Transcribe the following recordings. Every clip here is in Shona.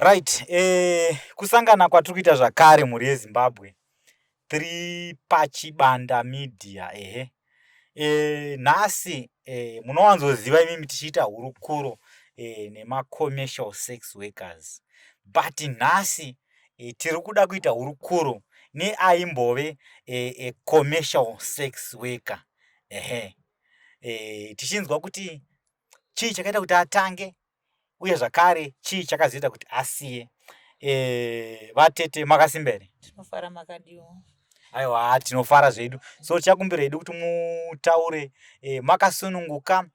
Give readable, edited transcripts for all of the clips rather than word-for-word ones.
Right, kusangana kwatiri kuita zvakare mhuri yeZimbabwe. Tiri paChibanda Media ehe. Nhasi munowanzoziva imimi tichiita hurukuro nemacommercial sex workers. But nhasi tiri kuda kuita hurukuro neaimbove commercial sex worker. Ehe. Tichinzwa kuti chii chakaita kuti atange uye zvakare chii chakazoita kuti asiye. Vatete makasimba here? Tinofara, makadiwo? Aiwa, tinofara zvedu. So tichakumbira hedu kuti mutaure makasununguka,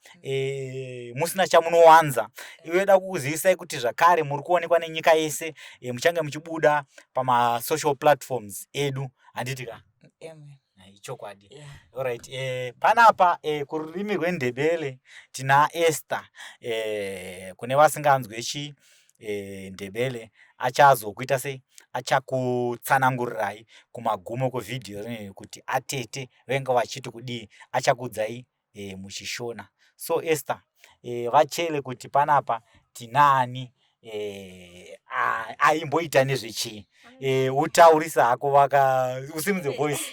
musina chamunowanza. Iwe da kukuzivisai kuti zvakare muri kuonekwa nenyika yese, muchange muchibuda pamasocial platforms edu, handiti ka? Amen. Ichokwadi. Alright, panapa kururimi rweNdebele tina Esther. Kune vasinganzwe chi Ndebele, achazokuita sei, achakutsanangurirai kumagumo kwevhidhiyo rineri kuti atete venga vachiti kudii, achakuudzai muchiShona. So Esther, vachele kuti panapa tinaani, aimboita nezvechii. Utaurisa hako, vaka usimudze voice.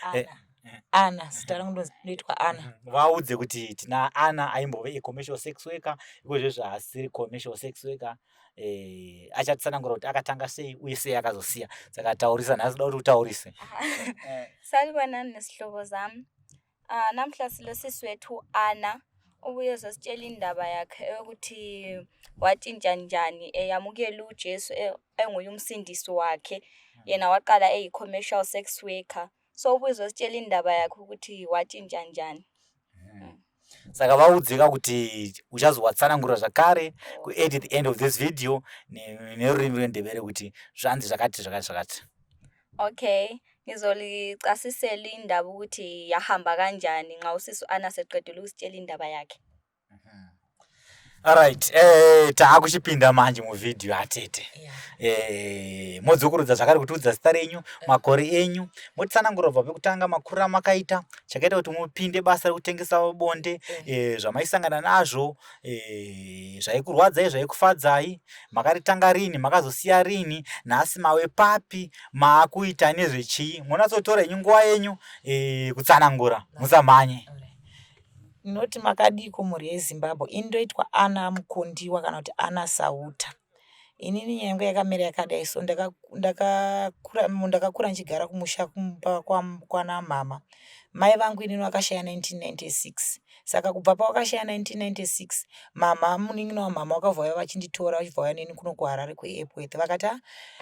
Ana. Ana, zita rangu ndinoitwa Ana. Vaudze kuti tina Ana aimbove a commercial sex worker, ikozvezvo haasiri commercial sex worker. Achatsanangura kuti akatanga sei uye sei akazosiya. Saka taurisa, nhasi da kuti utaurise. Salibonani nezihlobo zami. Namhla silosisi wethu Ana, ubuye ezositshela indaba yakhe yokuthi watshintsha njani eyamukela uJesu enguye umsindisi wakhe. Yena waqala eyi-commercial sex worker. So ubuye ezositshela indaba yakhe ukuthi watshintsha njani. Saka vaudzeka kuti uchazowatsanangura zvakare at the end of this video nerurimi rweNdebele kuti zvanzi zvakati zvakati zvakati. Okay, ngizolicasisela indaba ukuthi yahamba kanjani nxa usisi Ana seqedile ukusitshela indaba yakhe. Alright, taakuchipinda manje muvhidhiyo, atete. Modzokorodza zvakare kutiudza zita renyu, makore enyu, motitsanangura kubva pekutanga, makuriro amakaita, chakaita kuti mupinde basa rekutengesa bonde, zvamaisangana nazvo, zvaikurwadzai, zvaikufadzai, makaritanga rini, makazosiya rini, nhasi mave papi, maakuita nezvechii. Munatsotora henyu nguva yenyu kutsanangura, musamhanye. Ndinoti makadiko mhuri yeZimbabwe. Ini ndoitwa Ana Mukondiwa kana kuti Ana Sauta. Inini nyaya yangu yakamira yakadai so. Ndakakura ndichigara kumusha kumba kwana mama. Mai vangu inini vakashaya 1996. Saka kubva pavakashaya 1996, mama, munin'ina wamama vakabva vauya vachinditora, vachibva vauya neni kuno kuHarare kuEpworth. Vakati a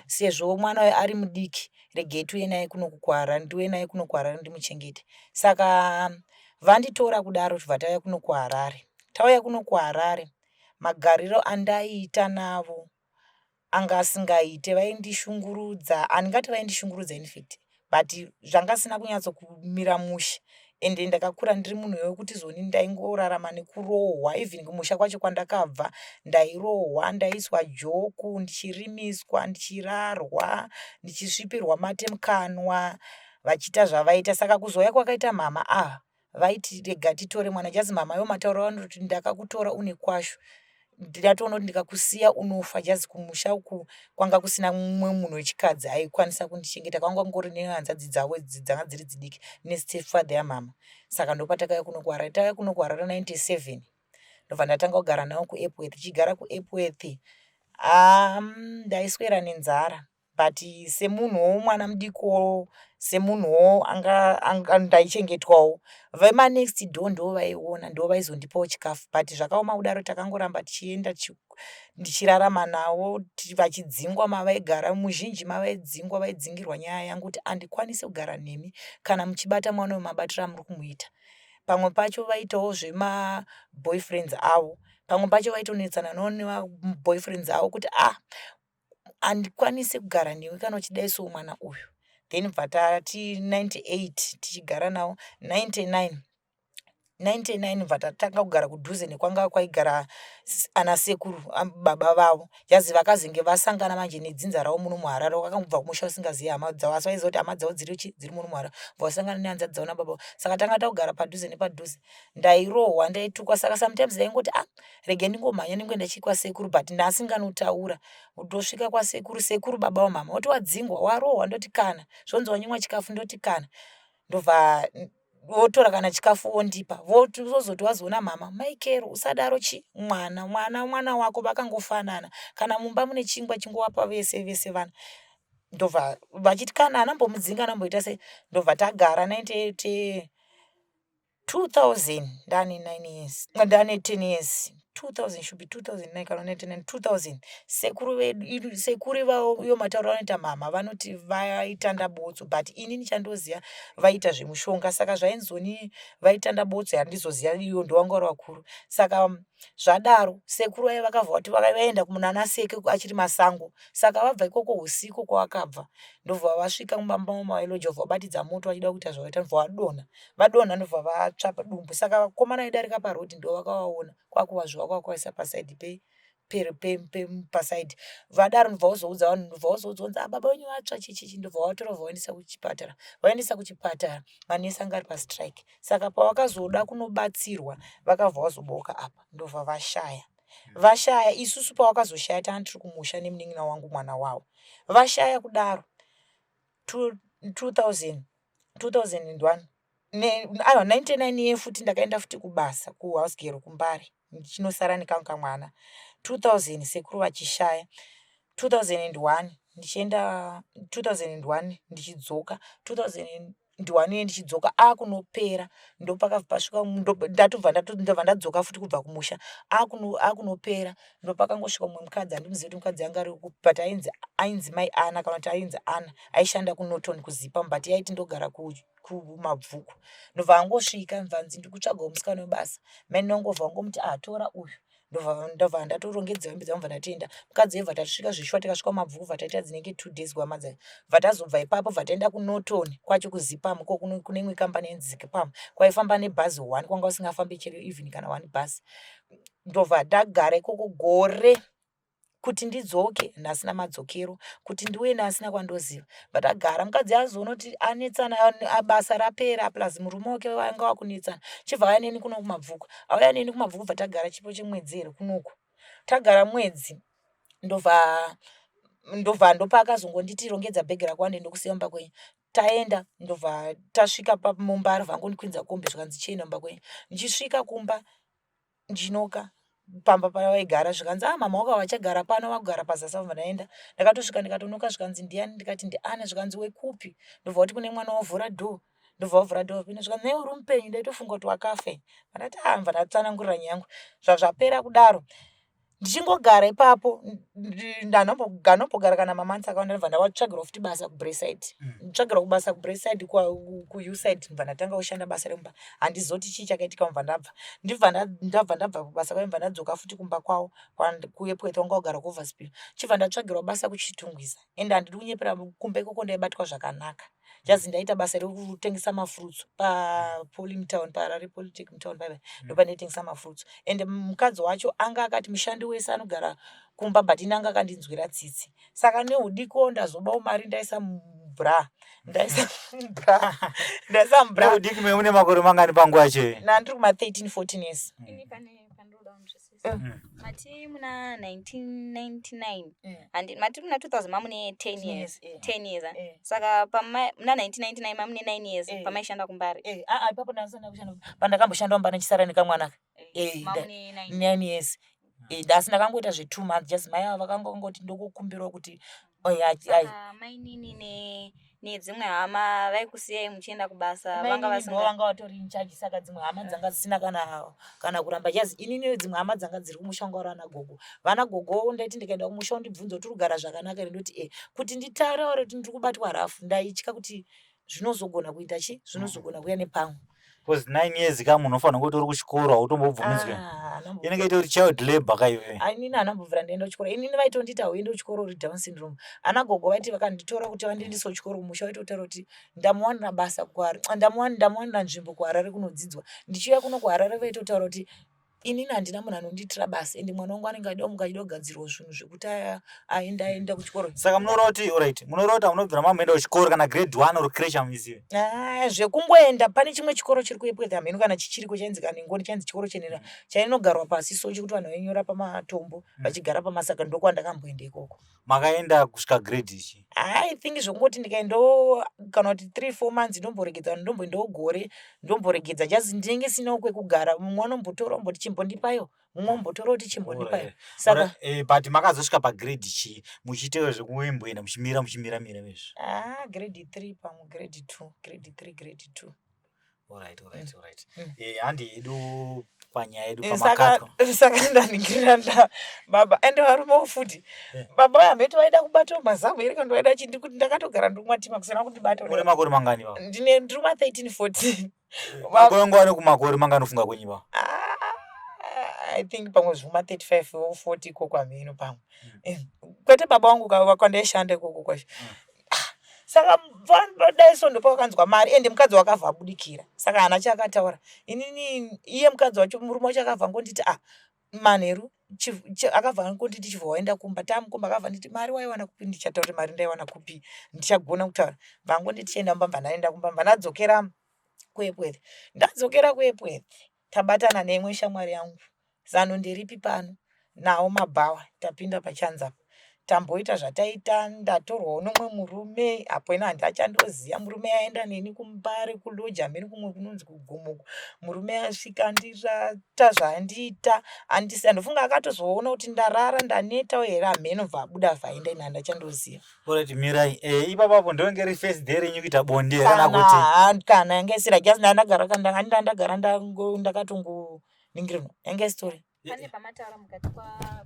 sezvo mwana uyu ari mudiki, regei tiuye naye kuno kuHarare, ndiuye naye kuno kuHarare ndimuchengete. Saka vanditora kudaro, tobva tauya kuno kuHarare. Tauya kuno kuHarare, magariro andaiita navo anga asingaite, vaindishungurudza. Handingati vaindishungurudza infact, but zvanga zvisina kunyatsokumira mushe. Ende ndakakura ndiri munhu wekuti zoni ndaingorarama nekurohwa. Even kumusha kwacho kwandakabva ndairohwa, ndaiiswa joku, ndichirimiswa, ndichirarwa, ndichisvipirwa mate mukanwa, vachiita zvavaita. Saka kuzouya kwakaita mama ava, vaiti rega titore mwana. Just mama ivo matauro vanoti, "Ndakakutora une kwashu, ndatoona kuti ndikakusiya unofa." Just kumusha uku kwanga kusina mumwe munhu wechikadzi aikwanisa kundichengeta, kwanga kungori nehanzvadzi dzavo dzanga dziri dzidiki nestepfather yamama. Saka ndopatakauya kuno kuHarare. Tauya kuno kuHarare 97, ndobva ndatanga kugara navo kuEpworth. Tichigara kuEpworth, ndaiswera nenzara, but semunhuwo mwana mudikowo, semunhuwo anga ndaichengetwawo, vemanext door ndo vaiona, ndo vaizondipawo chikafu. But zvakaoma kudaro, takangoramba tichienda, ndichirarama navo vachidzingwa mavaigara. Muzhinji mavaidzingwa, vaidzingirwa nyaya yangu kuti handikwanisi kugara nemi kana muchibata mwana uyu mabatiro amuri kumuita. Pamwe pacho vaitawo zvemaboyfriends avo, pamwe pacho vaitonetsana navo nemaboyfriends avo kuti ah, handikwanisi kugara newe kana uchidai so mwana uyu. Then bva tati 98 tichigara navo, 99. 99 bva tatanga kugara kudhuze nekwanga kwaigara ana sekuru baba vavo jazi vakazenge vasangana manje nedzinza ravo muno muharare vakangobva kumusha usingazivi hama dzavo asi vaiziva kuti hama dzavo dziri chi dziri muno muharare bva vasangana nehanzvadzi dzavo nababa saka tanga takugara padhuze nepadhuze ndairohwa ndaitukwa saka sometimes ndaingoti ah rege ndingomhanya ndingoenda chii kwasekuru but ndasinganotaura ndosvika kwasekuru sekuru baba vamama voti wadzingwa warohwa ndoti kana zvonzi wanyimwa chikafu ndoti kana ndobva votora kana chikafu vondipa vozoti wazoona mama maikero usadaro chi mwana mwana mwana wako vakangofanana kana mumba mune chingwa chingowapa vese vese vana ndobva vachiti kana anambomudzinga anamboita sei ndobva tagara 98 2000 ndane 9 years ndane 10 years 2000 should be 2009 kana 99 2000 sekuru vedu sekuru ivavo iyo matauro vanoita mhamha vanoti vaitanda botso but inini chandoziva vaita zvemushonga saka zvainzoni vaitanda botso handizoziva iyo ndovanga vari vakuru saka zvadaro sekuru vaye vakabva vati vaenda kumunana seke achiri masango saka vabva ikoko usiku kwavakabva ndobva vasvika mumba mavailoja vobva vabatidza moto vachida kuita zvavaita ndobva vadonha vadonha ndobva vatsva padumbu saka vakomana vaidarika paroad ndovakavaona kwakuvazvuva kwakuvaisa pasaidi pe pasaidi vadaro ndobva vazoudza vanhu ndobva vazoudza kunzi ah, baba wenyu vatsva chichichi ndobva vatora vaendesa kuchipatara vaendesa kuchipatara manesi anga ari pastrike saka pavakazoda kunobatsirwa vakabva vazoboka apa ndobva vashaya vashaya isusu pavakazoshaya tanga tiri kumusha nemunin'ina wangu mwana wavo vashaya kudaro 2000 2001 aiwa 99 ye futi ndakaenda futi kubasa kuhouse girl kumbare ndichinosara nekangu kamwana 2000 sekuru vachishaya 2001 ndichienda 2001 ndichidzoka 2001 iye ndichidzoka akunopera ndopakabva pasvika ndatobva ndobva ndadzoka futi kubva kumusha akunopera ndopakangosvika mumwe mukadzi handimuzivi kuti mukadzi anga ari but ainzi ainzi mai ana kana kuti ainzi ana aishanda kunorton kuzipa but yaiti ndogara kumabvuku ndobva angosvika mvanzi ndikutsvagawo musikana webasa mai ndongobva wangomuti atora ah, uyu ndobva ndatorongedza hembe dzangu bva ndatoenda mukadzi uye bva tasvika zveshuwa tikasvika kumabvuku bva taita dzinenge two days kuhama dzake bva tazobva ipapo bva taenda kunorton kwacho kuzipam ko kune imwe kambani yainzi zikipam kwaifamba nebhazi one kwanga usingafambi chero even kana one bhazi ndobva ndagara ikoko gore kuti ndidzoke ndasina madzokero kuti ndiuye ndasina kwandoziva but agara mukadzi azoona kuti anetsana basa rapera plus murume wake vanga wakunetsana chibva auya neni kuno kumabvuku auya neni kumabvuku bva tagara chipo chemwedzi here kunoku tagara mwedzi ndobva ndobva ndopaakazongonditi rongedza bhegi rako ande ndokusiya mumba kwenyu taenda ndobva tasvika mumba aribva angondikwinza kombi zvikanzi chienda mumba kwenyu ndichisvika kumba ndinoka pamba pavaigara zvikanzi ah mama wako vachagara pano vakugara pazasi vabva ndaenda ndakatosvika ndikatonoka zvikanzi ndiani ndikati ndiana zvikanzi wekupi ndobva kuti kune mwana wavhura door ndobva wavhura door pino zvikanzi nei uri mupenyu ndaitofunga kuti wakafa ndati ah mva ndatsanangurira nyaya yangu zvazvapera kudaro ndichingogara ipapo ndanombogara kana mamonths akawanda ndobva ndavatsvagirwa futi basa kubraeside mm. tsvagirwa kubasa kubraeside kuuside ndibva ndatanga kushanda basa remumba handizoti chii chakaitika mubva ndabva ndibva ndabva ndabva kubasa kwayo ndibva ndadzoka futi kumba kwavo kuepworth wanga wagara kuoverspill chibva ndatsvagirwa basa kuchitungwiza ende handidi kunyepera kumba ikoko ndaibatwa zvakanaka just ndaita basa rekutengesa mafruits papolimtown paharare politic mutown paipa mm. ndopandaitengesa mafruits and mukadzi wacho anga akati mushandi wese anogara kumba but ini anga akandinzwira tsitsi saka neudiko ndazobawo mari ndaisa mubra ndaisa mubra ndaisa mubra udiki mune makore mangani panguva yacho nandiri kuma 13 14 years mm. mm. mati muna 1999 mm. and mati muna 2000 mamune 10 years 10 years ah. saka muna 1999 mamune 9 years pamaishanda kumbare ah, ah, ipapo pandakamboshanda kumbare ndichisara nekamwana 9 years asi ndakangoita zve two months just mai ava vakangongoti ndokukumbirawo kuti mainini nedzimwe hama vaikusiyai muchienda kubasa vanga vasinga vanga vatori in charge saka dzimwe hama dzanga dzisina kana kana kuramba just inini dzimwe hama dzanga dziri kumusha vanga vari vana gogo vana gogo ndaiti ndikaenda kumusha undibvunza kuti uri kugara zvakanaka here ndoti e kuti nditaure kuti ndiri kubatwa rafu ndaitya kuti zvinozogona kuita chi zvinozogona kuuya nepamwe. Because 9 years ka munhu unofanira kuti uri kuchikoro hautombobvumidzwe. Ah, Inenge itori child labor ka iyoyo. Ah, inini handambobvira ndaenda kuchikoro. Inini vaitondiita hauende kuchikoro uri down syndrome. Ana gogo vaiti vakanditora kuti vandiendese kuchikoro kumusha vaitotaura kuti ndamuwanira basa kuHarare, ndamuwanira nzvimbo kuHarare kunodzidzwa. Ndichiuya kuno kuHarare vaitotaura kuti inini handina munhu anondiitira basa ende mwana wangu anenge achida kumuka achida kugadzirwa zvinhu zvekuti aende aenda kuchikoro. Saka munoreva kuti alright, munoreva kuti hamunobvira mamuenda kuchikoro kana grade 1 or creche hamuzive? Ah, zvekungoenda pane chimwe chikoro chiri kuEpworth hameno kana chichiriko chainzi Kanengoni chainzi chikoro chenhera chainogarwa pasi so chekuti vanhu vainyora pamatombo vachigara pamasaga ndokwandakamboenda ikoko. Makaenda kusvika grade ichi? I think zvekungoti ndikaendawo kana kuti 3 4 months ndomboregedza ndomboendawo gore ndomboregedza just ndinenge sinawo kwekugara mumwe anombotora omboti chimbondipayo mumwe ombotora oti chimbondipayo saka eh, but makazosvika pagrade chii muchiita zvekumboenda muchimira muchimira mira izvi? Ah, grade 3 pamwe grade 2 grade 3 grade 2. Alright, alright, alright. Mm. Eh, handi yedu panyaya yedu Eh, saka pamakatwa. saka ndaningirira nda baba ende varumewo futi Eh. baba vaya mhete vaida kubata mazamu here kana vaida chii ndikuti ndakatogara ndikumwa tima kusina kundibata Une makore mangani baba? ndine ndiri kuma 13 14 Makore wangu ane kumakore mangani ufunga kwenyu baba? Ah, I think pamwe zvuma 35 or 40 ikoko hameno pamwe Eh, kwete baba vangu kwandaishanda ikoko kwacho saka dai so ndopawakanzwa mari ende mukadzi wakabva abudikira saka haana chaakataura inini iye mukadzi wacho murume wacho akabva angonditi ah manheru akabva angonditi chibva waenda kumba tamukumba akabva anditi mari waiwana kupi ndichataura kuti mari ndaiwana kupi ndichagona kutaura vangonditi chienda kumba mva ndaenda kumba mva ndadzokera kuEpworth ndadzokera kuEpworth tabatana neimwe shamwari yangu zano nderipi pano nawo mabhawa tapinda pachanza apa tamboita zvataita ndatorwawo nomwe murume apo ina handachandoziva murume aenda neni kumbare kuloji hameno kumwe kunonzi kugomo uko murume asvika andirata zvaandiita andisiya ndofunga akatozoona kuti ndarara ndanetawo here hameno bva abuda bva aenda ini handachandoziva Alright, mirai. Eh, ipapo apo ndonge ri first day renyu kuita bonde here kana kuti kana kana yanga isiri just ndandagara kana ndagara ndakatongoningirirwa yanga isitori Pane pamataura mukati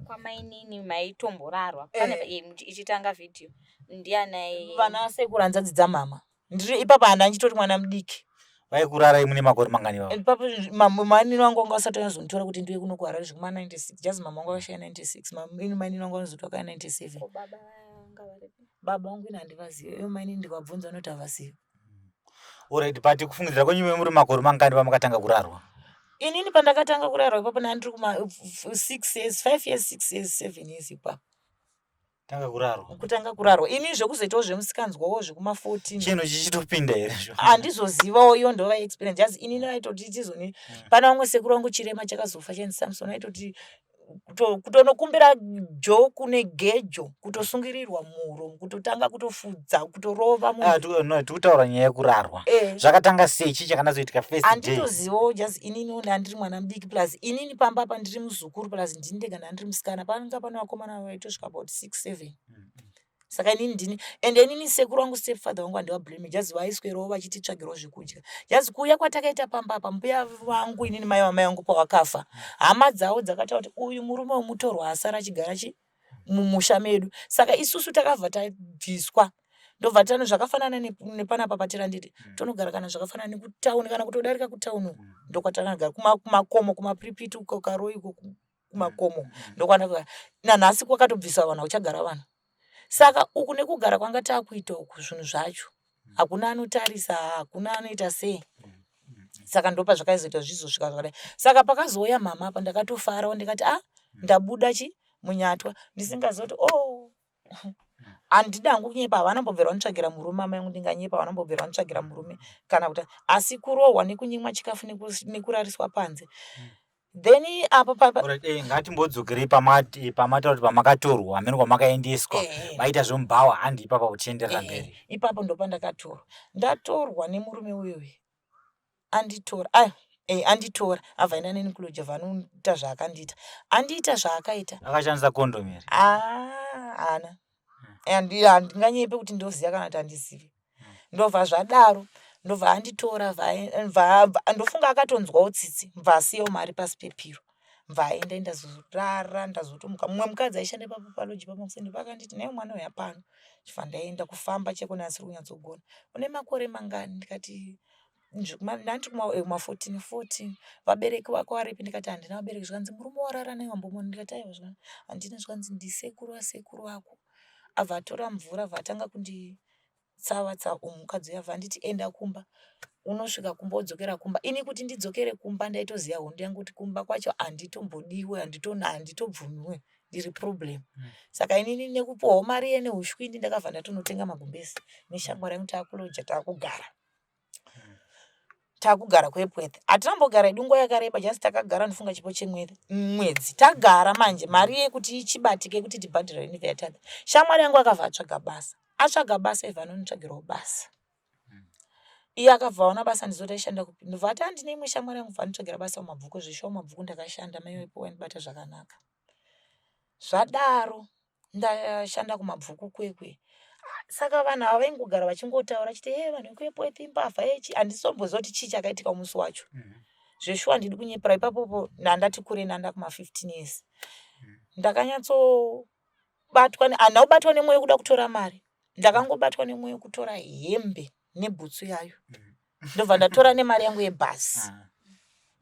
kwamainini maitomborarwa pane Eh. ichitanga vhidhiyo ndianai vana sekuru hanzvadzi dzamama ndiri ipapa handa ndichitori mwana mudiki vaikurarai mune makore mangani baba? ipapo mainini vangu vanga vasati vazonditora kuti ndiuye kuno kuHarare zvekuma 96 just mama vangu vakashaya 96 ini mainini vangu vanozoti vakaya 97 Ko baba vanga varipi? Baba vangu ini handivazive ivo mainini ndikavabvunza vanoti havazivi. Alright, but kufungidzira kwenyu imi muri makore mangani pamakatanga kurarwa? Inini pandakatanga kurarwa ipapo ndanga ndiri kuma 6 years, 5 years, 6 years, 7 years ipapo. Tanga kurarwa. Kutanga kurarwa. Ini zvekuzoitawo zvemusikanzwawo zvekuma 14. Chinhu chichitopinda here zvo? Handizozivawo iyo ndova experience. Just inini vaitoti tizoni. Pana vamwe sekuru vangu chirema chakazofa chainzi Samson aitoti kutonokumbira joku negejo kutosungirirwa muhuro kutotanga kutofudza kutorova munhu. Ah, no, tikutaura nyaya yekurarwa eh. Zvakatanga sei chii chakanazoitika first day? Handitozivawo just inini ndandiri mwana mudiki plus inini pamba apa ndiri muzukuru plus ndini ndega ndandiri musikana panga pane vakomana vaitosvika about 6 7 Saka inini ndini ende inini sekuru vangu step father vangu handivablame just vaiswerawo vachititsvagirawo zvekudya just kuuya kwatakaita pamba apa mbuya vangu inini mai vamai vangu pavakafa hama dzavo dzakataura kuti uyu murume wemutorwa asara achigara chi mumusha medu saka isusu takabva tabviswa ndobva tano zvakafanana nepanapa patiri handiti tonogara kana zvakafanana nekutauni kana kutodarika kutauni uku ndokwatakagara kumakomo kumapripiti uko karoi uko kumakomo ndokwandakagara nanhasi kwakatobvisa vanhu hakuchagara vanhu saka uku nekugara kwanga takuita uku zvinhu zvacho hakuna anotarisa hakuna anoita sei saka ndopa zvakaizoita zvizosvika zvakadai saka pakazouya mama apa ndakatofarawo ndikati ah ndabuda chi munyatwa ndisingazoti oh handidi hangu kunyepa havana mbobvira vanditsvagira murume amai vangu ndinganyepa havana mbobvira vanditsvagira murume kana kuti asi kurohwa nekunyimwa chikafu nekurariswa panze then apo pa Alright, eh, ngatimbodzokerei pamati pamataura kuti pamakatorwa hameno kwamakaendeswa Eh. maita zvemubhawa handi ipapa kuchienderera Eh, mberi ipapo ndopandakatorwa ndatorwa nemurume uyoyu anditora ah, eh, anditora abva aenda neni kuloja vanoita zvaakandiita andiita zvaakaita akashandisa kondomu here ah, haana Handinganyepe kuti ndoziva kana kuti handizivi. Ndobva zvadaro ndobva anditora ndofunga akatonzwawo tsitsi bva asiyawo mari pasi pepiro bva aenda ndazorara ndazotomuka. Mumwe mukadzi aishanda ipapo paloji paMakuseni paakanditi nhai mwana uya pano ndichibva ndaenda kufamba chaiko ndanga ndisiri kunyatsogona. Une makore mangani ndikati. Ndandiri kuma 14 14. Vabereki vako varipi? Ndikati handina vabereki. Zvikanzi murume warara naye wambomuona? Ndikati aiwa zvikanzi handina. Zvikanzi ndisekuru vasekuru vako. Abva atora mvura abva atanga kunditsava tsava umu mukadzi uya abva anditi enda kumba unosvika kumba wodzokera kumba. Ini kuti ndidzokere kumba ndaitoziva hondo yangu kuti kumba kwacho handitombodiwe handitobvumiwe ndiri problem. Saka inini nekupuwawo mari iye neushwindi ndakabva ndatonotenga magumbezi neshamwari yangu takuloja takugara. Takugara kuEpworth. Hatina kumbogara hedu nguva yakareba just takagara ndofunga chipo chemwedzi. Tagara manje mari yekuti ichibatike kuti tibhadhare rent yatadza. Shamwari yangu akabva atsvaga basa. Atsvaga basa ibva anonditsvagirawo basa. Iye akabva aona basa ndizo taishanda kupi. Ndobva ati handine imwe shamwari yangu bva anditsvagira basa mumabvuku zveshuwa mumabvuku ndakashanda mai vepo vaindibata zvakanaka. Zvadaro ndashanda kumabvuku kwekwe saka vanhu ava vaingogara vachingotaura chiti he vanhu vekuEpworth imbavha echi handisomboziva kuti chii chakaitika musi wacho zveshuwa handidi kunyepera ipapopo ndandati kure ndanda kuma 15 years ndakanyatsobatwa handina kubatwa nemwoyo wekuda kutora mari ndakangobatwa nemwoyo wekutora hembe nebhutsu yayo ndobva ndatora nemari yangu yebhasi ah.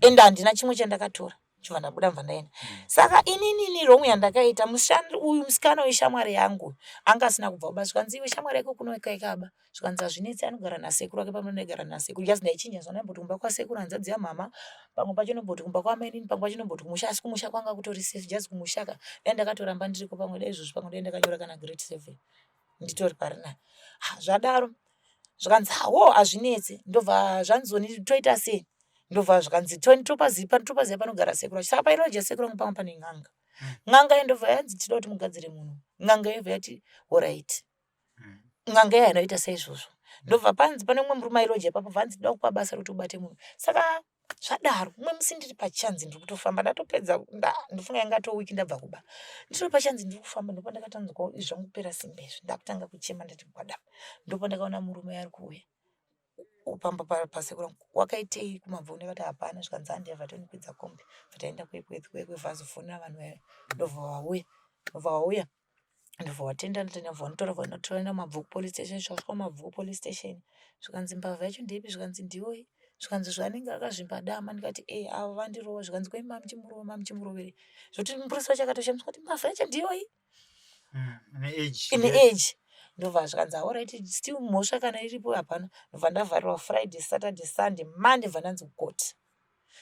ende handina chimwe chandakatora chibva ndabuda mva ndaenda saka ininini wrong yandakaita mushandi uyu musikana weshamwari yangu anga asina kubva kuba zvikanzi iwe shamwari yako kunoikaikaba zvikanzi hazvinetsi anogara nasekuru ake pamwe ndaigara nasekuru just ndaichinja zva ndaimboti kumba kwasekuru hanzvadzi yamama pamwe pacho ndomboti kumba kwamainini pamwe pacho ndomboti kumusha asi kumusha kwanga kutori safe just kumushaka dai ndakatoramba ndiriko pamwe dai izvozvi pamwe dai ndakanyora kana grade 7 nditori parina zvadaro zvikanzi hawo hazvinetsi ndobva zvanzoni toita sei ndobva zvikanzi topazipa topaziva panogara sekuru saka pairoja sekuru vangu panga pane n'anga n'anga iyo ndobva yanzi tinoda kuti mugadzire munhu n'anga iyo bva yati horaiti n'anga iyo haina kuita saizvozvo ndobva panzi pane umwe murume airoja ipapo bva anzi tinoda kupa basa rekuti ubate munhu saka zvadaro umwe musi ndiri pachanzi ndiri kutofamba ndatopedza ndofunga yanga to week ndabva kuba ndiri pachanzi ndiri kufamba ndopandakatanzwa izvi zvangu kupera simba izvi ndakutanga kuchema ndati gwadama ndopandakaona murume ari kuuya pamba pasekuru vangu wakaitei kumabvoni ndakati hapana zvikanzi handi yabva tondikwidza kombi bva taenda kwekwe vazofonera vanhu vaya ndobva vauya ndobva vauya ndobva watenda ndobva vanotora vanotora mabvuku police station zvasvika mabvuku police station zvikanzi mbavha yacho ndeipi zvikanzi ndiyoyi zvikanzi zvaanenge akazvimba dama ndikati e avo vandirova zvikanzi kwai mamuchimurova mamuchimuroverei zvoti mupurisa wacho akatoshamiswa kuti mbavha yacho ndiyoyi ine age ndobva zvikanzi aorit still mhosva kana iripo hapana ndobva ndavharirwa friday saturday sunday monday bva ndanzi kukoti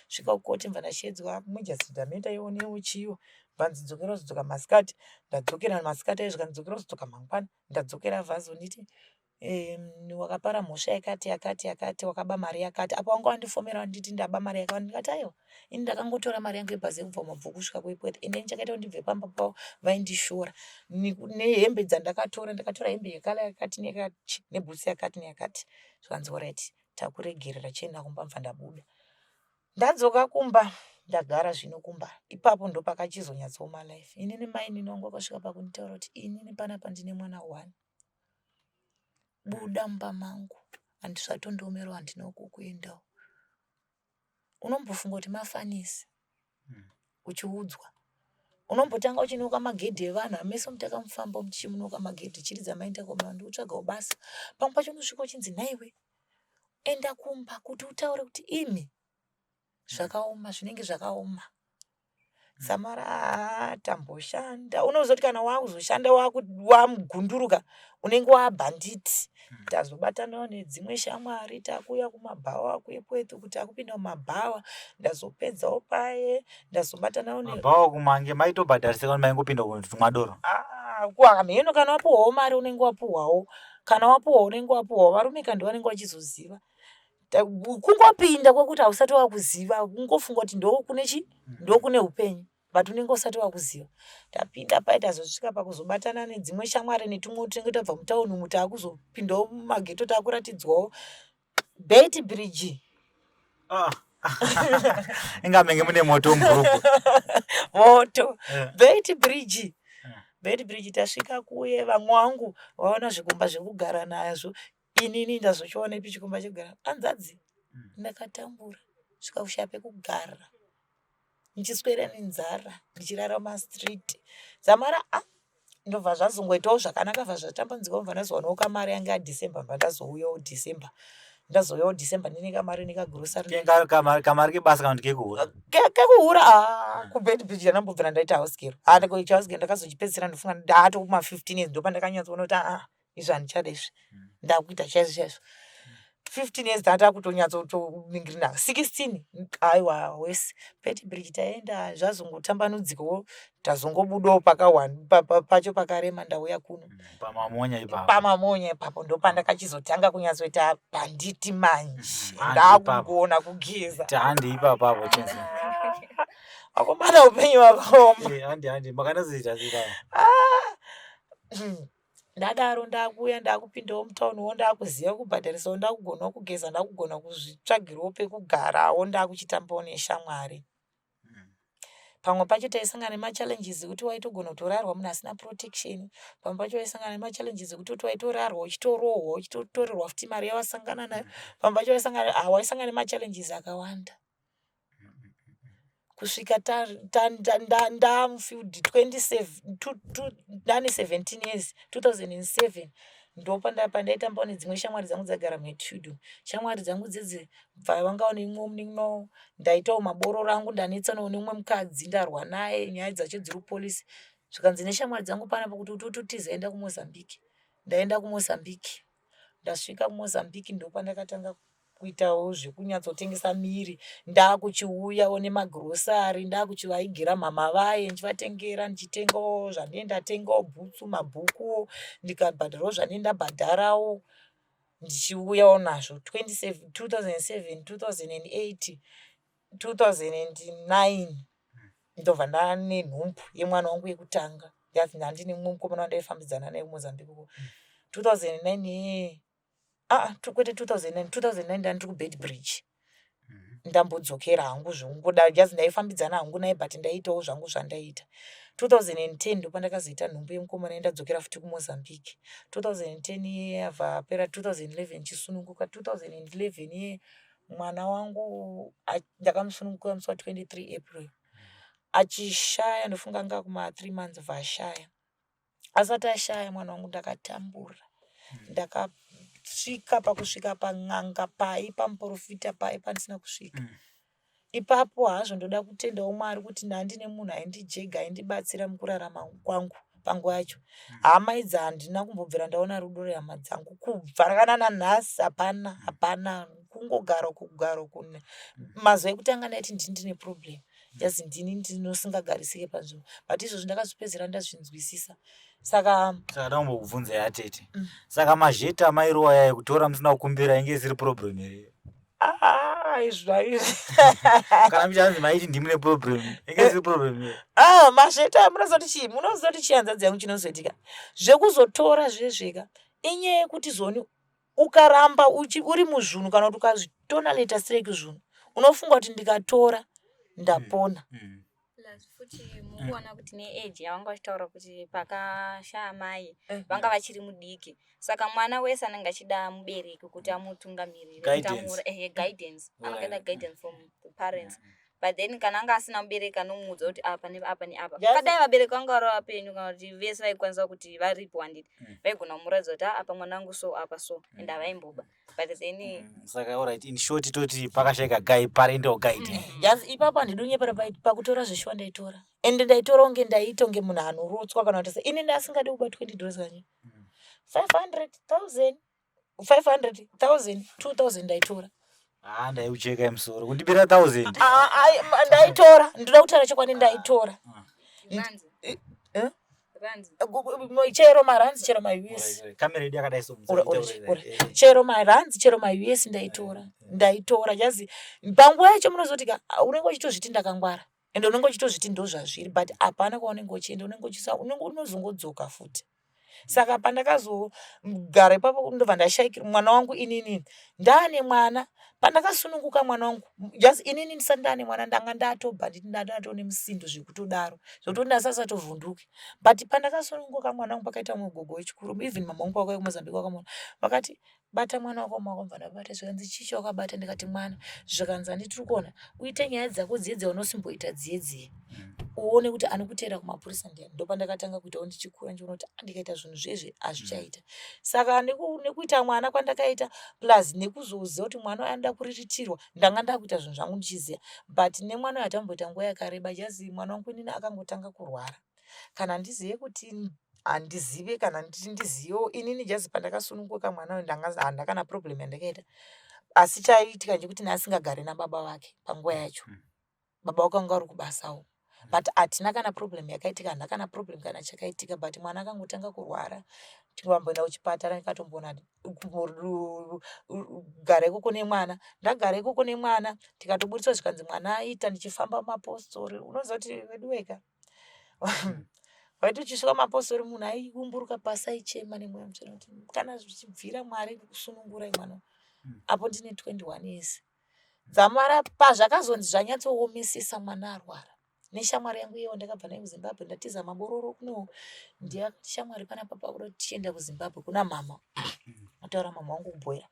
svika kukoti bva ndashedzwa mujasdamenta ionewo chiyo bvanzi dzokera uzodzoka masikati ndadzokera masikati ayo zvikanzi dzokera uzodzoka mangwana ndadzokera vazonditi wakapara mhosva yakati yakati yakati wakaba mari yakati apa wanga wandifomera wanditi ndaba mari yakawanda ndikati aiwa ini ndakangotora mari yangu yebhazi yekubva mabvuku kusvika kuepworth ende ini chakaita kuti ndibve pamba pavo vaindishora nehembe dzandakatora ndakatora hembe yekala yakati neyakati nebhutsu yakati neyakati zvikanzi orit takuregerera chienda kumba mva ndabuda ndadzoka kumba ndagara zvino kumba ipapo ndopakachizonyatsooma life inini mainini wangu wakasvika pakunditaura kuti inini panapa ndine mwana one buda mumba mangu handisvatondiomerawo handina kukuendawo unombofunga kuti mafanisi uchiudzwa unombotanga uchinoka magedhi evanhu ameso mutakamufamba muchimunoka magedhi chiridza maenda koma ndikutsvagawo basa pamwe pacho unosvika uchinzi nhaiwe enda kumba kuti utaure kuti imi zvakaoma zvinenge zvakaoma Samara haa tamboshanda unozoti kana wakuzoshanda wamugunduruka unenge waabhanditi tazobatanawo nedzimwe shamwari takuuya kumabhawa kuEpworth uku takupinda mumabhawa ndazopedzawo paye ndazobatanawo ne Mabhawa kumange maitobhadharisa kana maingopinda kunwa doro? Ah, hameno kana wapuhwawo mari unenge wapuhwawo kana wapuhwa unenge wapuhwawo varume ka ndivanenge vachizoziva kungopinda kwekuti hausati wakuziva kungofunga kuti ndokune chi ndokune upenyu but unenge usati wakuziva tapinda pai tazosvika pakuzobatana nedzimwe shamwari netumwe tinenge tabva mutauni umu taakuzopindawo mumageto taakuratidzwawo beit bridge ah. inga menge mune moto mubhurugu moto yeah. beit bridge yeah. beit bridge tasvika kuye vamwe wangu vaona zvikumba zvekugara nazvo inini ndazochionepi chikomba chekugara hanzadzi mm. ndakatambura svika kushaya pekugara ndichiswera nenzara ndichirara mumastreet dzamara a ah, ndobva zvazongoitawo zvakanaka bva zvatambanzikawo bva ndazowanawo kamari yange yadecember bva ndazouyawo december Ndazouyawo December ndine kamari nekagrosari. Kamari kebasa kana kuti kekuhura? Kekuhura ah, hmm. kuBeitbridge ndandambobvira ndaita house girl. Ah, ndakuita house girl ndakazochipedzisira ndofunga ndato kuma 15 years ndopandakanyatsoona kuti ah, izvi handichada izvi. Hmm. Ndakuita chaizvo chaizvo. 15 years ndata kutonyatsotoningirina 16 aiwa wese Beitbridge taenda zvazongotambanudzikawo tazongobudawo pakawani pacho pakarema ndauya kuno mm, pamamonya ipapo pamamonya ipapo ndopandakachizotanga kunyatsoita bhanditi manje mm, ndakugona kugeza handi ipapo apo chenzi akomana upenyu hwakaoma eh, handi handi makanazoita sei ah, ndadaro ndakuuya ndakupindawo mutown wo ndakuziva kubhadharisawo ndakugonawo kugeza ndakugona kuzvitsvagirawo pekugarawo ndakuchitambawo neshamwari Pamwe pacho taisangana nemachallenges ekuti waitogona kutorarwa munhu asina protection. Pamwe pacho waisangana nemachallenges ekuti waitorarwa uchitorohwa uchitotorerwa futi mari yawasangana nayo. Pamwe pacho waisangana ah, waisangana nemachallenges akawanda. Kusvika ndamufield 27 ndane 17 years 2007 ndopandaitambawo nedzimwe shamwari dzangu dzaigara muHatfield. Shamwari dzangu dzedze bva vanga vane imwe munin'ina ndaitawo mabororo angu ndanetsanawo neumwe mukadzi ndarwa naye nyaya dzacho dziri kupolice zvikanzi neshamwari dzangu panapa kuti utototiza enda kumozambique ndaenda kumozambique ndasvika kumozambique ndopandakatanga kuitawo zvekunyatsotengesa miri ndakuchiuyawo nemagrosari ndakuchivaigira mama vaye ndichivatengera ndichitengawo zvandinenge ndatengawo bhutsu mabhukuwo ndikabhadharawo zvandinenge ndabhadharawo ndichiuyawo nazvo 2007 2008 2009 ndobva ndane nhumbu yemwana wangu yekutanga ndandine mumwe mukomana wandaifambidzana naye kumozambique uko 2009 yee aa kwete 2009 2009 ndandiri kuBeitbridge ndambodzokera hangu zvekungoda just ndaifambidzana hangu naye but ndaiitawo zvangu zvandaiita 2010 ndopandakazoita nhumbu yemukomana ndadzokera futi kumozambique 2010 iye yabva apera 2011 chisununguka 2011 iye mwana wangu ndakamusununguka musi wa23 April achishaya ndofunga anga kuma 3 months bva ashaya asati ashaya mwana wangu ndakatambura ndakasvika pakusvika pan'anga pai pamuprofita pai pandisina kusvika ipapo hazvo ndoda kutendawo mwari kuti ndandine munhu aindijega aindibatsira mukurarama kwangu panguva yacho hama idzi handina kumbobvira ndaona rudo rehama dzangu kubva kana nanhasi hapana hapana kungogara uku kugara uku mazuva ekutanga ndaiti ndini ndine problem just ndini ndinosingagarisike panzvimbo but izvozvo ndakazvipedzera ndazvinzwisisa saka saka ndambokubvunza yatete mm. saka mazheta amairowa yaye kutora musina kukumbira inge isiri problem here ah, izvo aizvi kana michanzi maiti ndimune problem inge isiri problem here ah, mazheta munozoti chii munozoti chii hanzvadzi yangu chinozoitika zvekuzotora zvezveka inyaya yekuti zoni ukaramba uri muzvunhu kana kuti ukazvitonaleta straight zvunhu unofunga kuti ndikatora ndapona mm. mm. Plus futi mukuona kuti neage yavanga vachitaura kuti pakashaya mai eh. vanga vachiri mudiki saka mwana wese anenge achida mubereki kuti amutungamirire guidance guidance anogeda guidance from the parents mm. but then kana anga asina mubereki anomuudza kuti apa neapa neapa kadai vabereki vanga vari vapenyu kana kuti vese vaikwanisa kuti varipo handiti mm. vaigona kumuratidza kuti ah, apa mwana wangu so apa so mm. and havaimboba but then mm. saka alright in short toti pakashaika guy parental guide mm. yes ipapo handidi kunyepera pakutora zveshuwa ndaitora ende ndaitora kunge ndaiita kunge munhu anorotswa kana kuti ini ndasingadi kuba 20 dollars kanye 500 000 500 1000 2000 ndaitora ah ndaiucheka musoro kundibira 1000 ah, ah, ndaitora ndoda kutaura chokwadi ndaitora ah. Eh, eh? Chero maranzi chero maus chero maranzi chero maus ndaitora ndaitora jazi panguva yacho munozoti ka unenge uchitozviti ndakangwara ende unenge uchitozviti ndozvazviri but hapana kwaunenge uchienda unenge uchisa unenge unozongodzoka futi saka pandakazogara ipapo ndobva ndashaikira mwana wangu inini ndaane mwana pandakasununguka mwana wangu just inini ndisati ndaane mwana ndanga ndatobva nditi ndatone musindo zvekutodaro zvekutoti ndasasatovhunduke but pandakasununguka mwana wangu pakaita mumwe gogo wechikuru even mama wangu pakauya kumozambique vakamuona vakati bata mwana wako maoko mva ndabata zvikanzi chii chawakabata ndikati mwana zvikanzi handi tiri kuona uite nyaya dzako dziye dzaunosimboita dziye dziye mm. Uone kuti anokuteera kumapurisa ndiani. Ndopandakatanga kuitawo ndichikura ndichiona kuti ah, ndikaita zvinhu zvezve hazvichaita. Saka nekuita mwana kwandakaita plus nekuzoziva kuti mwana uyu anoda kuriritirwa, ndanga ndakuita zvinhu zvangu ndichiziva. But nemwana uyu hatamboita nguva yakareba just mwana wangu inini akangotanga kurwara. Kana handizive kuti handizive kana nditi ndizivewo inini just pandakasununguka mwana uyu ndanga handina kana problem yandakaita. Asi chaiitika ndechekuti asingagari nababa vake panguva yacho. Baba wake vanga vari kubasawo but hatina kana problem yakaitika handina kana problem kana chakaitika but mwana akangotanga kurwara tikamboenda kuchipatara ndikatomboona kugara ikoko nemwana ndagara ikoko nemwana tikatoburitswa zvikanzi mwana aita ndichifamba mapostori unoziva kuti veduweka waiti uchisvika mapostori munhu aiumburuka pasi aichema nemweya mutsvene kuti kana zvichibvira mwari kusunungurai mwana apo ndine 21 years Dzamara pazvakazonzi zvanyatsoomesesa mwana arwara neshamwari yangu iyewo ndakabva naye kuZimbabwe ndatiza mabororo kuno ndiye akati shamwari panapa pakuda kuti tichienda kuZimbabwe kuna mama kutaura mama wangu kubhoera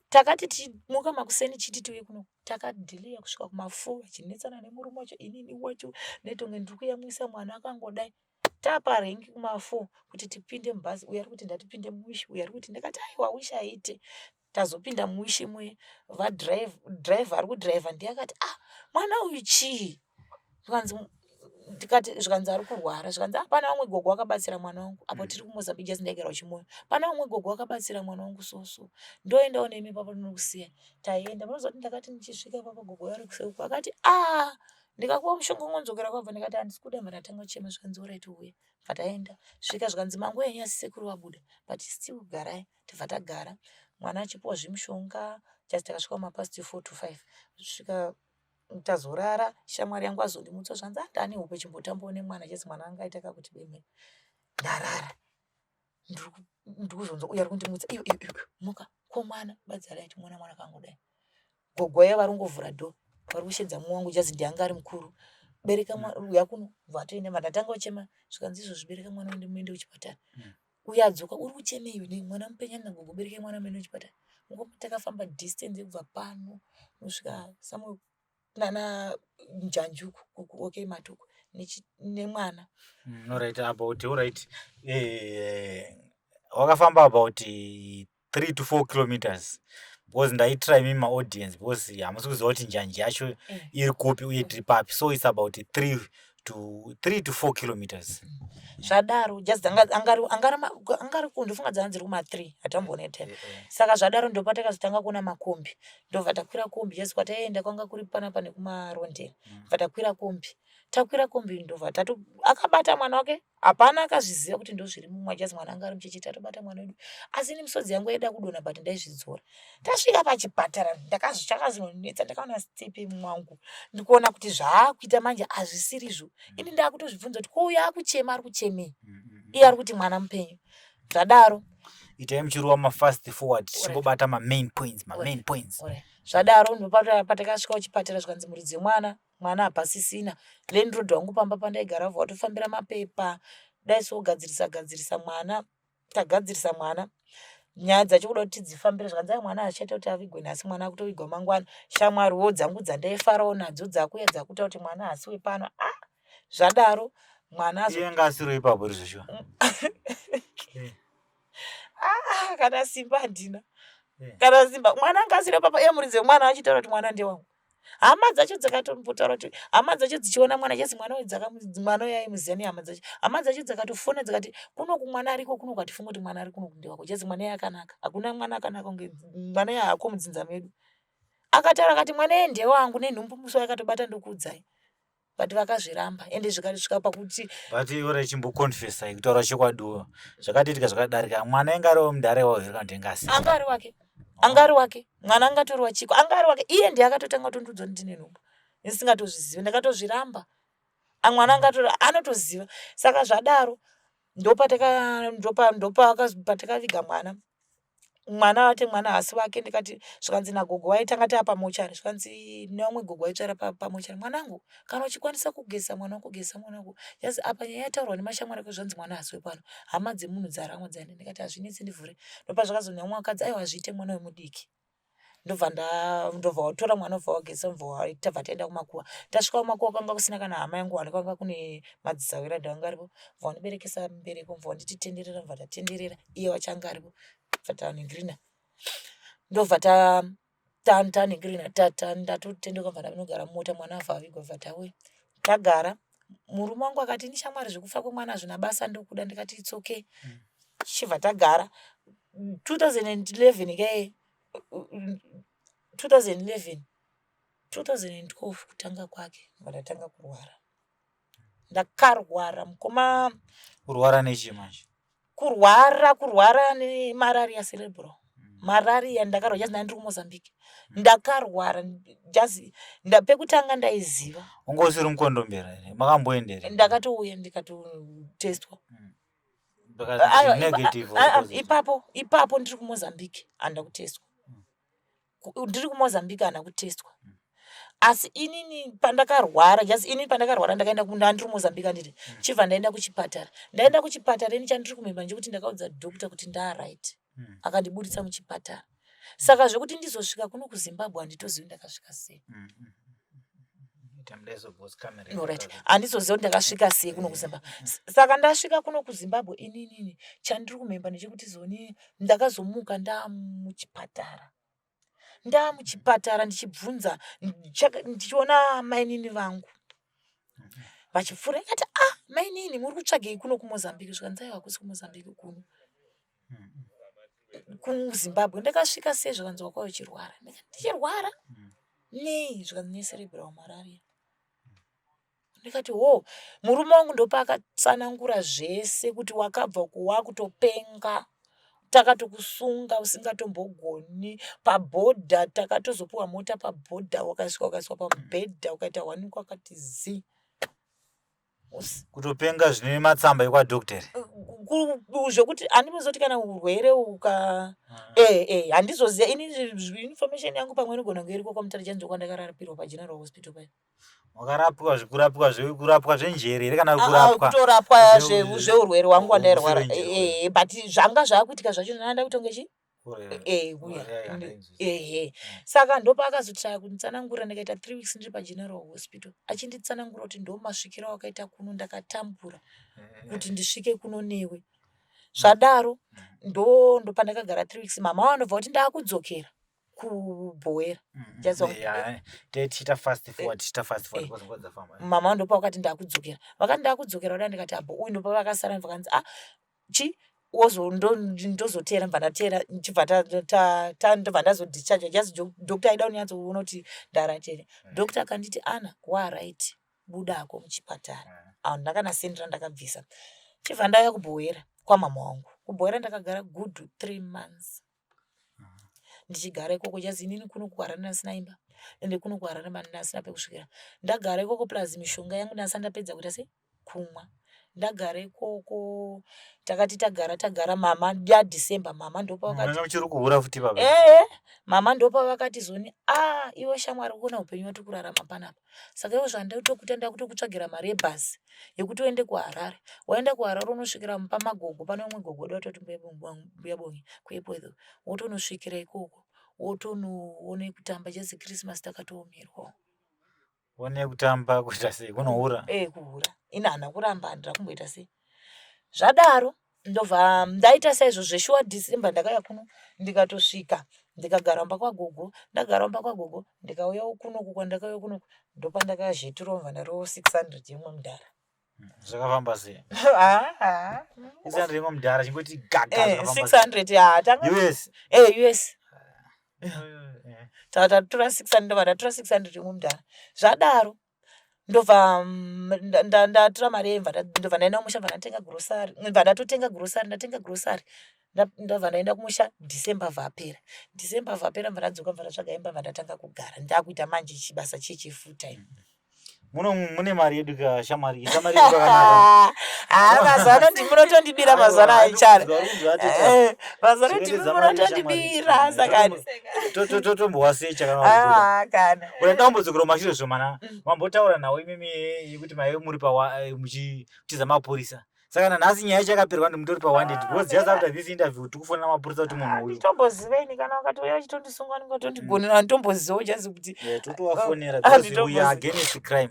takati tichimuka makuseni chiti tiuye kuno takadhiliya kusvika kumafour vachinetsana nemurume wacho inini wacho netonge ndiri kuyamwisa mwana akangodai tapa rengi kumafour kuti tipinde mubhazi uyo ari kuti ndatipinde muwishi uyo ari kuti ndakati aiwa wishi haite tazopinda muwishi muye vadriver ari kudriver ndiye akati ah mwana uyu chii zvikanzi ndikati zvikanzi ari kurwara zvikanzi ah pana vamwe gogo vakabatsira mwana wangu apo tiri kumozambique just ndaigara kuchimoyo pana vamwe gogo vakabatsira mwana wangu so so ndoendawo nemi papa ndinokusiya taenda munoziva kuti ndakati ndichisvika papa gogo vari kuseuku akati ah ndikakupa mushonga ungonzokera kwabva ndikati handisi kuda mba ndatanga kuchema zvikanzi orit uya bva taenda svika zvikanzi manguva yenyu asi sekuru vabuda but still garai tibva tagara mwana achipuwa zvimushonga just takasvika kumapast 4 to 5 svika tazorara shamwari yangu azondimutsa zvanzi andani hope chimbotambawo nemwana just mwana anga aita kakuti beme ndarara ndikuzonzwa uyo ari kundimutsa iyo iyo iyo muka ko mwana badza raiti mwana mwana kangodai gogo vaya vari kungovhura door vari kushedza mumwe wangu just ndiye anga ari mukuru bereka mwana uya kuno vatoenda ndatanga kuchema zvikanzi izvozvi bereka mwana uende muende kuchipatara uyo adzoka uri kuchemei iwe nei mwana mupenyu anina gogo bereka mwana muende kuchipatara mukoma takafamba distance yekubva pano kusvika somewhere nana njanjuku okay matuku nemwana Alright, about alright. Eh, wakafamba about 3 to 4 kilometers because ndaitira imi maaudience because hamusi kuziva kuti njanji yacho iri kupi uye tiri papi so it's about 3 to 3 to 4 kilometers. Zvadaro just angari angari angari ndofunga dzanga dziri kuma 3 hatamboone time. Saka zvadaro ndopatakazotanga kuona makombi ndobva takwira kombi just kwataienda kwanga kuri panapa nekumarondera bva takwira kombi takwira kombi ndobva tato akabata mwana wake hapana akazviziva kuti ndozviri mumwa just mwana anga ari mucheche tatobata mwana wedu asi ini misodzi yangu yaida kudonha but ndaizvidzora tasvika pachipatara ndakazonetsa ndakaona step mwangu ndikuona kuti zvaakuita manje hazvisirizvo ini ndakutozvibvunza kuti ko uyo akuchema ari kuchemei iye ari kuti mwana mupenyu zvadaro Itai muchirova mafast forward tichingobata mamain points mamain points. Zvadaro ndopatakasvika kuchipatara zvikanzi muridzi wemwana mwana hapasisina landlord wangu pamba pandaigara vabva vatofambira mapepa dai sogadzirisa gadzirisa mwana tagadzirisa mwana nyaya dzacho kuda kuti tidzifambire zvikanzi ai mwana achaita kuti avigwe nhasi mwana akutovigwa mangwana shamwariwo dzangu dzandaifarawo nadzo dzakuya dzakuita kuti mwana haasi wepano ah zvadaro mwana azo Iye anga asiri ipapo iri zveshuwa. Ah, kana simba handina kana simba mwana anga asiri papa iye muridzi wemwana achitaura kuti mwana ndewangu hama dzacho dzakatombotaura kuti hama dzacho dzichiona mwana chesi mwana uyu mwana uyu aimuziva nehama dzacho hama dzacho dzakatofona dzikati kunoku mwana ariko kunoku hatifungi kuti mwana ari kunoku ndewako chesi mwana iye akanaka hakuna mwana akanaka kunge mwana iye haako mudzinza medu akataura akati mwana iye ndewangu nenhumbu musi wayakatobata ndokuudzai but vakazviramba ende zvikasvika pakuti but iwe chimboconfessa kutaura chokwadiwo zvakatoitika zvakadarika mwana inga ari wemudhara iwawo here kana kuti inga asiri anga ari wake anga ari wake mwana angatori wachiko anga ari wake iye ndiye akatotanga kutondiudza kuti ndine nhumbu ndisingatozvizivi ndakatozviramba mwana angatori anotoziva saka zvadaro ndopatakaviga mwana mwana vati mwana haasi wake ndikati zvikanzi nagogo waye tanga taa pamochari zvikanzi nevamwe gogo vaitsvaira pamochari mwanangu kana uchikwanisa kugeza mwana wako geza mwana wako yazi apa nyaya yataurwa nemashamwari ako zvanzi mwana haasi wepano hama dzemunhu dzaramwa dzaenda ndikati hazvinetsi ndivhure ndopazvakazonzi nevamwe vakadzi aiwa hazviite mwana wemudiki. Ndobva nda ndobva watora mwana obva wageza obva tabva taenda kumakuva. Tasvika kumakuva kwanga kusina kana hama yangu wani kwanga kune madzisahwira anga aripo. Bva wandiberekesa mbereko bva wanditi tenderera bva ndatenderera iye wacho anga aripo. Bva taningirina ndobva ta taningirina ndatotendeuka bva ndanogara mumota mwana abva avigwa bva tauya. Tagara murume wangu akati ini shamwari zvekufa kwemwana hazvina basa ndokuda ndikati it's okay. Tichibva tagara 2011 kaye 2011 2012 kutanga kwake ndobva ndatanga kurwara. Ndakarwara mukoma. Kurwara nechii manje? Kurwara kurwara nemararia cerebral. Mararia ndakarwara just ndanga ndiri kuMozambique. Ndakarwara just pekutanga ndaiziva. Wanga usiri mukondombera here? Makamboenda here? Ndakatouya ndikatotestwa. Ipapo ipapo ndiri kuMozambique handina kutestwa. Ndiri kuMozambique handina kutestwa. Asi inini pandakarwara just inini pandakarwara ndakaenda ndandiri kuMozambique handiti chibva ndaenda kuchipatara. Ndaenda kuchipatara ini chandiri kumemba ndechekuti ndakaudza doctor kuti ndaaright. Akandiburitsa muchipatara. Saka zvekuti ndizosvika kuno kuZimbabwe handitozivi ndakasvika sei. Alright. Handizoziva kuti ndakasvika sei kuno kuZimbabwe. Saka ndasvika kuno kuZimbabwe ininini chandiri kumemba ndechekuti zoni ndakazomuka ndamuchipatara. Ndamuchipatara ndichibvunza ndichiona mainini vangu vachipfuura ndikati ah mainini muri kutsvagei kuno kuMozambique zvikanzi aiwa hakusi kuMozambique kuno kuZimbabwe. Ndakasvika sei zvikanzi wakauya uchirwara. Ndikati ndichirwara nei zvikanzi necerebral malaria. Ndikati hoo murume wangu ndopaakatsanangura zvese kuti wakabva uko wakutopenga takatokusunga usingatombogoni pabhodha takatozopiwa mota pabhodha wakasvika ukaiswa pamubhedha ukaita one kwakati zii. Kutopenga zvine matsamba ekwadoctor zvekuti handizoti kana urwere uka eh eh handizoziva ini information yangu pamwe inogona kunge iriko kwamutare chanzi kwandakarapirwa pageneral hospital paya. Wakarapwa zvekurapwa zvekurapwa zvenjere here kana kurapwa kutorapwa zveurwere hwangu wandairwara eh but zvanga zvakuitika zvacho ndanga kutonge chi ehe saka ndopaakazotraya kunditsanangurira ndikaita three weeks ndiri pageneral hospital achinditsanangura kuti ndomasvikiro awakaita kuno ndakatambura kuti ndisvike kuno newe zvadaro ndo ndopandakagara three weeks mama vanobva kuti ndakudzokera kubhowera mama ndopa vakati ndakudzokera vakati ndakudzokera kuda ndikati apo uyu ndopa vakasara vakanzi ah chi wozo ndozoteera ndobva ndateera ndichibva ndobva ndazodischarge just doctor aida kunyatsoona kuti ndaright here doctor akanditi ana waright buda hako muchipatara handina kana sendi randakabvisa chibva ndauya kubhowera kwamama wangu kubhowera ndakagara good three months ndichigara ikoko just inini kuno kuharare ndasina imba ende kuno kuharare ndasina pekusvikira ndagara ikoko plus mishonga yangu ndasati ndapedza kuita sei kumwa ndagara ikoko takati tagara tagara mama yadecember mama ndopavakati uchiri kuhura futi baba ee mama ndopavakati zoni a ah, iwe shamwari kuona upenyu wati kurarama panapa saka iwe zvandakutokuita ndakutokutsvagira mari yebhazi yekuti uende kuharare waenda kuharare unosvikira pamagogo pane umwe gogo wedu watoti mbuya bongi kuepworth wotonosvikira ikoko wotonoona kutamba just christmas takatoomerwawo One kutamba kuita sei kunohura? Eh kuhura. Ini handina kuramba handina kumboita sei. Zvadaro ndobva ndaita saizvo zveshuwa December ndakauya kuno ndikatosvika ndikagara mumba kwagogo ndagara mumba kwagogo ndikauyawo kunoku kwandakauya kunoku ndopandakazheturawo mva ndarowo 600 yemwe mudhara. Zvakafamba sei? 600 yemwe mudhara chingoti gaga. Eh, 600 ya tanga US. Eh US. Tatora 600 ndobva ndatora 600 yemwe mudhara. Zvadaro ndobva mm, ndatora mari yemva ndobva ndaenda kumusha bva ndatenga grocery bva ndatotenga grocery ndatenga grocery ndobva ndaenda kumusha December vapera December vapera bva ndadzoka bva ndatsvaga imba bva ndatanga kugara ndakuita manje chibasa cheche full time Muno mune mari yedu ka shamwari, ita mari yedu yakanaka. Ah, mazuva ano ndimi munotondibira mazuva ano aichara. Eh, mazuva ano ndimi munotondibira saka Totombowasecha kana ah, kana. Una dambudziko romashure zvomana. Mambotaura nawo imimi yekuti maive muri pa muchitiza mapurisa. Saka nanhasi nyaya yacho yakaperwa ndimutori pawanted ah, because just after this interview tikufonera mapurisa kuti munhu uyu nditomboziva ini kana vakatouya vachitondisunga vanenge vatondigonera handitombozivawo just kuti eh, totovafonera ah, because we are against crime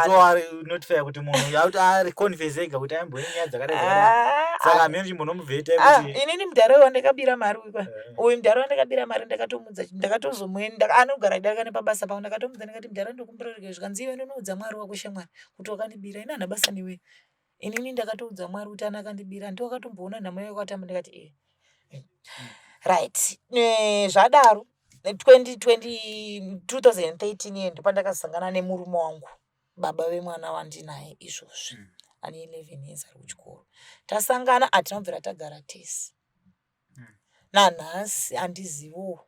totonotifya kuti munhu uyu akuti ari confess ega kuti aimboine nyaya dzakadai dzakadai ah, saka hameno chimbonomubveta kuti inini mudhara uyu wandakabira mari uyu eh. uyu mudhara wandakabira mari ndakatomudza ndakatozomuenda anogara achidarika nepabasa pangu ndakatomudza ndikati mudhara ndokumbira rege zvikanzi iwe ndonoudza mwari wako shamwari kuti wakandibira ini handina basa newe inini ndakatoudza mwari kuti ana akandibira ndi wakatomboona nhamo yako atamba ndikati e right eh, zvadaro 2020 2013 ye ndopandakasangana nemurume wangu baba vemwana wandinaye izvozvi mm. ane 11 years ari kuchikoro tasangana hatina kubvira tagara tese mm. nanhasi handizivo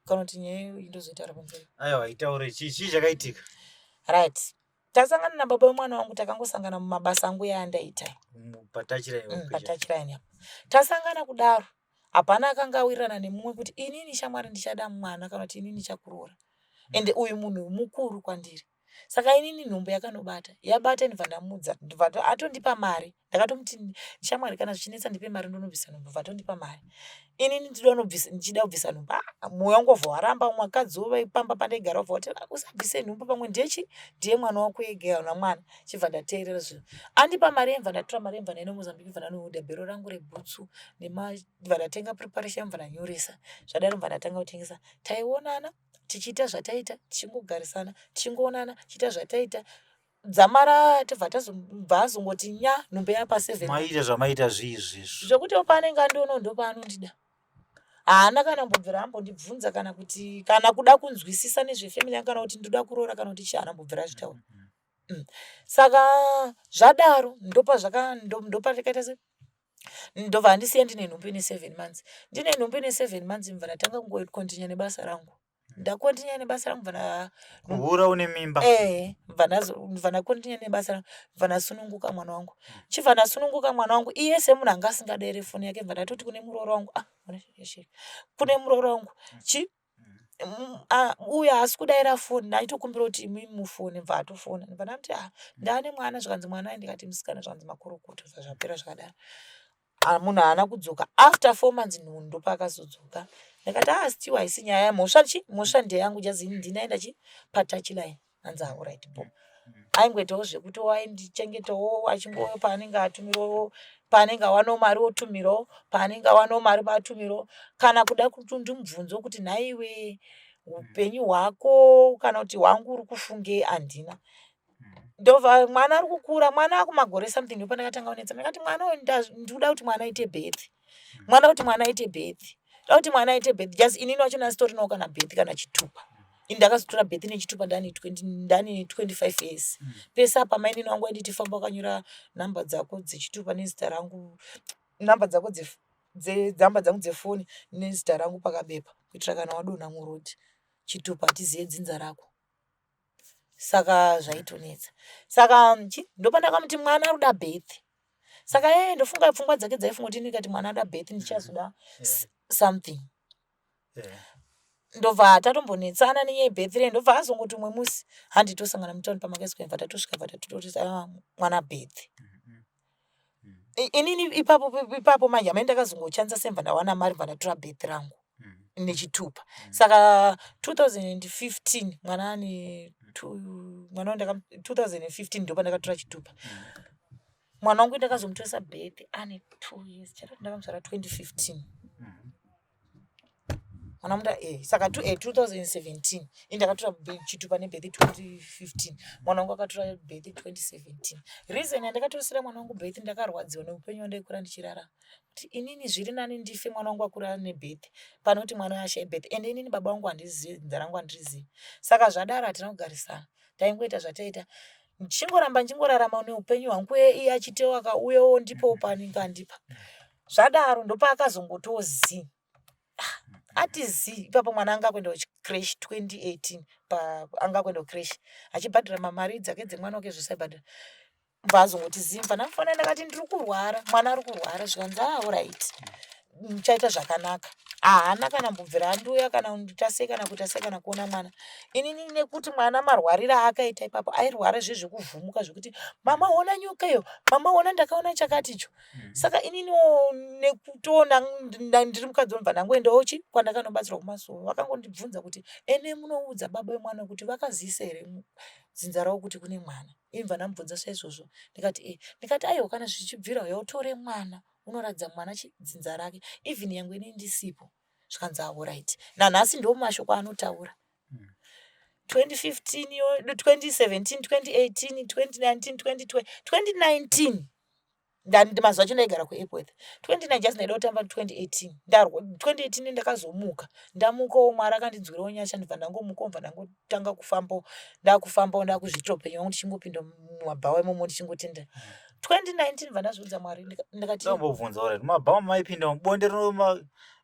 kana kuti nyaya iyoyi ndozoitaura pamberi aiwa itaure chii chii chakaitika right tasangana nababa vemwana wangu takangosangana mumabasa angu yaandaita patachiraini mm, apa tasangana kudaro hapana akanga awirirana nemumwe kuti inini shamwari ndichada mwana kana kuti inini chakuroora ende uyu munhu mukuru kwandiri Saka inini nhumbu yakanobata yabata ndibva ndamudza ndibva atondipa mari ndakatomuti shamwari kana zvichinetsa ndipe mari ndonobvisa nhumbu bva atondipa mari inini ndinonobvisa ndichida kubvisa nhumbu ah, mwoyo wangu wobva waramba umwe akadzi pamba pandaigara wobva wati ah, usabvise nhumbu pamwe ndechi ndiye mwana wako ega una mwana chibva ndateerera zvinhu andipa mari yemva ndatora mari yemva ndaenda mozambique bva ndanohodha bhero rangu rebhutsu nema bva ndatenga preparation bva ndanyoresa zvadaro bva ndatanga kutengesa taionana tichiita zvataita tichingogarisana tichingoonana tichiita zvataita dzamara tobva tazobva azongoti nya nhumbu yapa seven maita zvamaita zvii izvizvi zvekuti paanenge andionawo ndopaanondida haana kana mbobvira ambondibvunza kana kuti kana kuda kunzwisisa nezvefamily yangu kana kuti ndoda kuroora kana kuti chii haana mbobvira azvitaura mm. Saka zvadaro ndopazvaka ndopatakaita se ndobva andisiya ndine nhumbu ine seven months ndine nhumbu ine seven months ndibva ndatanga kungokontinya nebasa rangu ndakontinya nebasa rangu bva kuhura une mimba eh bva ndabva ndakontinya nebasa rangu bva ndasununguka mwana wangu chibva ndasununguka mwana wangu iye semunhu anga asingadaire foni yake bva ndatoti kune muroora wangu ah kune muroora wangu chi mm, ah, uyo haasi kudaira foni ndaitokumbira kuti imi mufone bva atofona ndibva ndamuti ah ndaane mwana zvikanzi mwana ndikati musikana zvikanzi makorokoto bva zvapera zvakadaro ah, munhu haana kudzoka after four months nhu ndopaakazodzoka ndakati ah still haisi nyaya mhosva chi mhosva ndeyangu jazi ndinaenda chi patouch line hanzi auright bo aingoitawo zvekuti aindichengetawo achingouya paanenge atumirawo paanenge awanawo mari otumirawo paanenge awanawo mari paatumirawo kana kuda kuti ndimubvunzewo kuti nhaiwe upenyu hwako kana kuti hwangu uri kufungei handina ndobva mwana ari kukura mwana akumagore something ndopandakatanga kunetsa ndakati mwana uyu ndikuda kuti mwana aite birth mwana kuti mwana aite birth da kuti mwana aite birth just inini wacho ndasitorinawo kana birth kana chitupa ini ndakazotora birth nechitupa ndani 20 ndani 25 years mm. pese apa mainini wangu ainditi famba wakanyora nhamba dzako dzechitupa nezita rangu nhamba dzako dzamba dzangu dzefoni nezita rangu pakabepa kuitira kana wadonha muroad chitupa hatizive dzinza rako saka zvaitonetsa saka chi ndopandakamuti mwana ari kuda birth saka yeye ndofunga pfungwa dzake dzaifunga kuti ndikati mwana ada birth ndichazoda yeah. something yeah. Ndobva tatombonetsana nenyaya yebirth rei ndobva azongoti umwe musi handi tosangana mutown pamakesquare bva tatosvika bva tatototi ah, mwana birth mm -hmm. inini ipapo ipapo manje amai ndakazongochanisa semva ndawana mari bva ndatora birth rangu mm. nechitupa mm. saka 2015 mwana ane mwana wandaka 2015 ndopandakatora chitupa mm. mwana wangu ndakazomutoresa birth ane two years chero ndakamuzvara 2015 mwana muda eh, saka 2017 eh, ini ndakatora chitupa nebirth 2015 mwana wangu akatora birth 2017 reason yandakatoresera mwana wangu birth ndakarwadziwa neupenyu wandaikura ndichirarama kuti inini zviri nani ndife mwana wangu akura nebirth pane kuti mwana ashaye birth ende inini baba wangu handizivi dzinza rangu handirizivi saka zvadaro hatina kugarisana taingoita zvataita ndichingoramba ndichingorarama neupenyu hwangu iye achitewo akauyawo ndipo paanenge andipa zvadaro ndopaakazongotozi ah, ati zii ipapo mwana anga akuenda kucrash 2018 pa anga akuenda kucrash achibhadhara mamari dzake dzemwana wake zvose aibhadhara bva azongoti zii mfana mfana ndakati ndiri kurwara mwana ari kurwara zvikanzi ah orit muchaita zvakanaka. Haana kana mbobvira andiuya kana kundiita sei kana kuita sei kana kuona mwana. Inini nekuti mwana marwarire aakaita ipapo airwara zvezvekuvhumuka zvekuti mama hona nyoka iyo, mama hona ndakaona chakati icho. Saka ininiwo nekutoona ndiri mukadzi ndobva ndangoendawo chi kwandakanobatsirwa kumasowe. Vakangondibvunza kuti ene munoudza baba vemwana kuti vakazivisa here dzinza ravo kuti kune mwana. Ini bva ndamubvunza saizvozvo ndikati e ndikati aiwa kana zvichibvira huya utore mwana unoratidza mwana chi dzinza rake even nyangwe ini ndisipo. Zvikanzi ahoraiti. Nanhasi ndo mashoko anotaura. 2015 yo 2017 2018 2019 2020 2019 mazuva acho ndaigara kuepworth 29 just ndaida kutamba 2018 ndarwa 2018 ndakazomuka ndamukawo mwari akandinzwirawo nyasha ndibva ndangomukawo ndibva ndangotanga kufambawo ndakufambawo ndakuzviitira upenyu wangu ndichingopinda mumabhawa imomo ndichingotenda 2019 bva ndazviudza mwari ndikati ndambobvunza uri mumabhawa maipinda bonde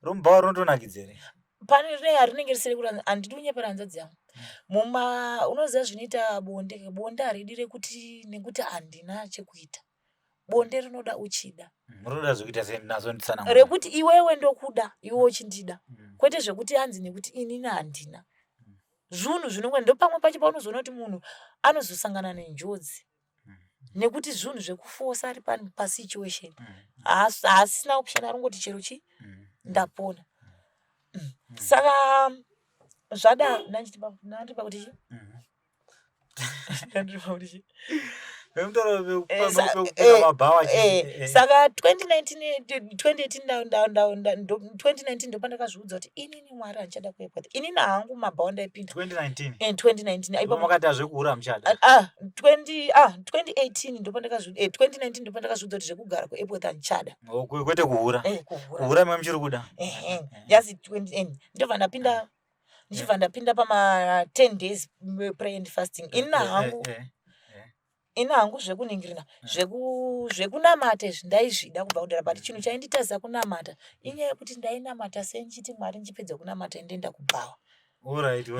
romubhawa rinotonakidza here pane rine rinenge risiri kuti handidi kunyepera hanzvadzi yangu muma unoziva zvinoita bonde bonde haridi rekuti nekuti handina chekuita bonde rinoda uchida rinoda zvekuita sei nazonditsanangura rekuti iwewe ndokuda iwe uchindida kwete zvekuti hanzi nekuti inini handina zvunhu zvinongwe ndopamwe pacho paunozoona kuti munhu anozosangana nenjodzi nekuti zvunhu zvekufosa ari pasituation haasina option arongoti chero chi ndapona saka zvada ndandiri pakuti chi ndandiri pakuti chi saka 2019 2018 2019 ndopandakazviudza kuti inini mwari handichada kuepwa inini hangu mabhawa ndaipinda 2019 2019 makati azvekuhura muchada ah 20 ah 2018 ndopandakazviudza 2019 ndopandakazviudza kuti zvekugara kuepworth handichada kwete kuhura kuhura mwe muchiri kuda yazi 20 ndobva ndapinda ndichibva ndapinda pama 10 days prayer and fasting inina hangu ini hangu zvekuningirina zvekunamata izvi ndaizvida kubva kudhara but chinhu chainditadzisa kunamata inyaya yekuti ndainamata sei ndichiti mwari ndichipedza kunamata ndoenda kubhawa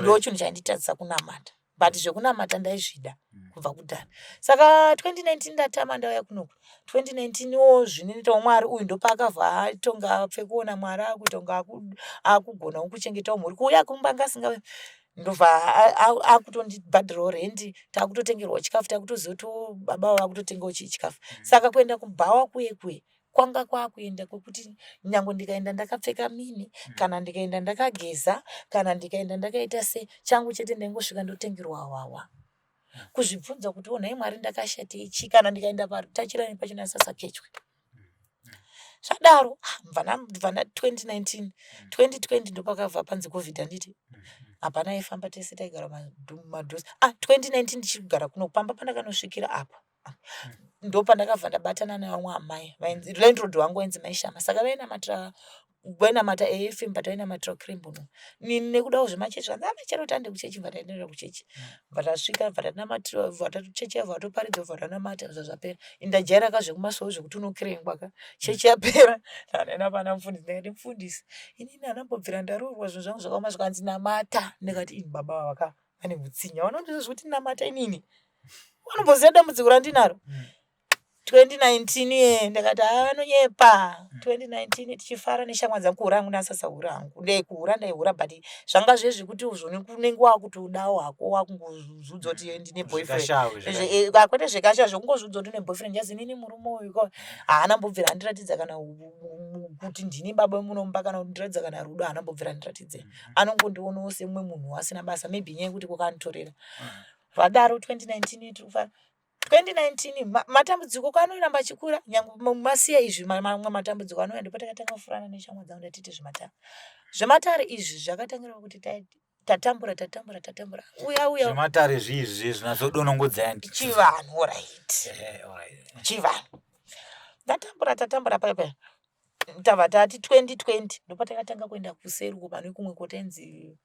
ndo chinhu chainditadzisa kunamata but zvekunamata ndaizvida kubva kudhara saka 2019 ndatama ndauya kunoku 2019 wo zvinoitawo mwari uyu ndopaakabva atonga apfekuona mwari akuita kunge akugonawo kuchengetawo mhuri kuuya kumba anga asinga ndobva akutondibhadhirawo rendi takutotengerwawo chikafu takutoziva kuti baba vakutotengawo chii chikafu saka kuenda kubhawa kuye kuye kwanga kwakuenda kwekuti nyange ndikaenda ndakapfeka mini kana ndikaenda ndakageza kana ndikaenda ndakaita sei changu chete ndaingosvika ndotengerwa hwahwa kuzvibvunza kuti onhai mwari ndakashatei chii kana ndikaenda patachirani pachona sasakechwe zvadaro ah, bva na 2019 2020 ndopakabva panzi covid handiti hapana aifamba tese taigara madhuze ah 2019 ndichiri kugara kuno pamba pandakanosvikira apa ndopandakabva ndabatana nevamwe amai vainzi landlord wangu vainzi maishama saka vainamatira vainamata afm but vainamatira krembuno nekudawo zvemachechi vanzi amachero ah, tande kuchechi bva taenderera kuchechi bva tasvika bva tanamatira bva tatuchechi yabva vatoparidza bva tanamata zva zvapera indajaira ka zvekumasowe zvekuti unokrengwa ka chechi yapera ndanaenda pana mufundisi ndikati mufundisi inini anambobvira ndaroorwa zvinhu zvangu zvakaoma zvikanzi namata ndikati ini baba vaka vane utsinye vanondiza zvekuti namata inini vanomboziva dambudziko randinaro 2019 ye ndakati haa vanonyepa 2019 tichifara neshamwa dzangu kuhura hangu ndasasahura hangu ndekuhura ndaihura but zvanga zvezvekuti uzvoni unenge wakutodawo hako wakungozviudza kuti ndine boyfriend Zvekashawe, zvekashawe. Kwete zvekasha zvekungozviudza kuti une boyfriend yazi inini murume uyu ko haana mbobvira andiratidza kana kuti ndini baba vemunomba kana kundiratidza kana rudo haana mbobvira andiratidze anongondionawo semumwe munhu asina basa maybe inyaya yekuti kwakanditorera vadaro 2019 tiri kufara 2019 matambudziko kwanoramba achikura nyange masiya izvi mamwe matambudziko anouya ndopatakatanga kufurana neshamwa dzangu ndatiite zvematare zvematare izvi zvakatangira kuti tatambura tatambura tatambura uya uya zvematare zvii zvi zvinazodonongodza chivanhu right chivanhu tatambura tatambura paya paya tabva tati 2020 ndopatakatanga kuenda kuseri uko pane kumwe kwatainzi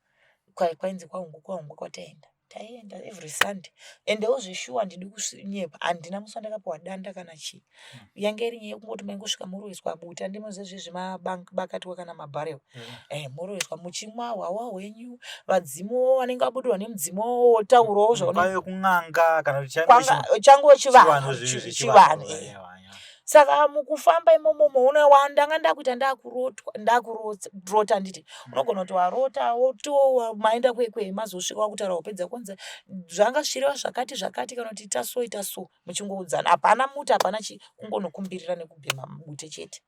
kwainzi kwaungu kwaungu kwataenda taienda every sunday endewo zveshuwa handidi kunyepa handina musi wandakapiwa danda kana chii yange iri nyaya yekungoti maingosvika moroiswa buta ndimozezve zvemabakatwa kana mabharewa eh, moroiswa muchimwa hwawa hwenyu vadzimu vanenge vabudirwa nemudzimu wotaurawo zvaunenge kun'anga kana kuti chango chivanhu chivanhu eh. Saka mukufamba imomo moona wandanga ndakuita ndakurotwa ndakurota nditi unogona kuti warota wotiwo maenda kwekwe mazosvika wakutaura wapedza konza zvanga zvichireva zvakati zvakati kana kuti ita so ita so muchingoudzana hapana muti hapana chi kungonokumbirira nekubhema bute chete.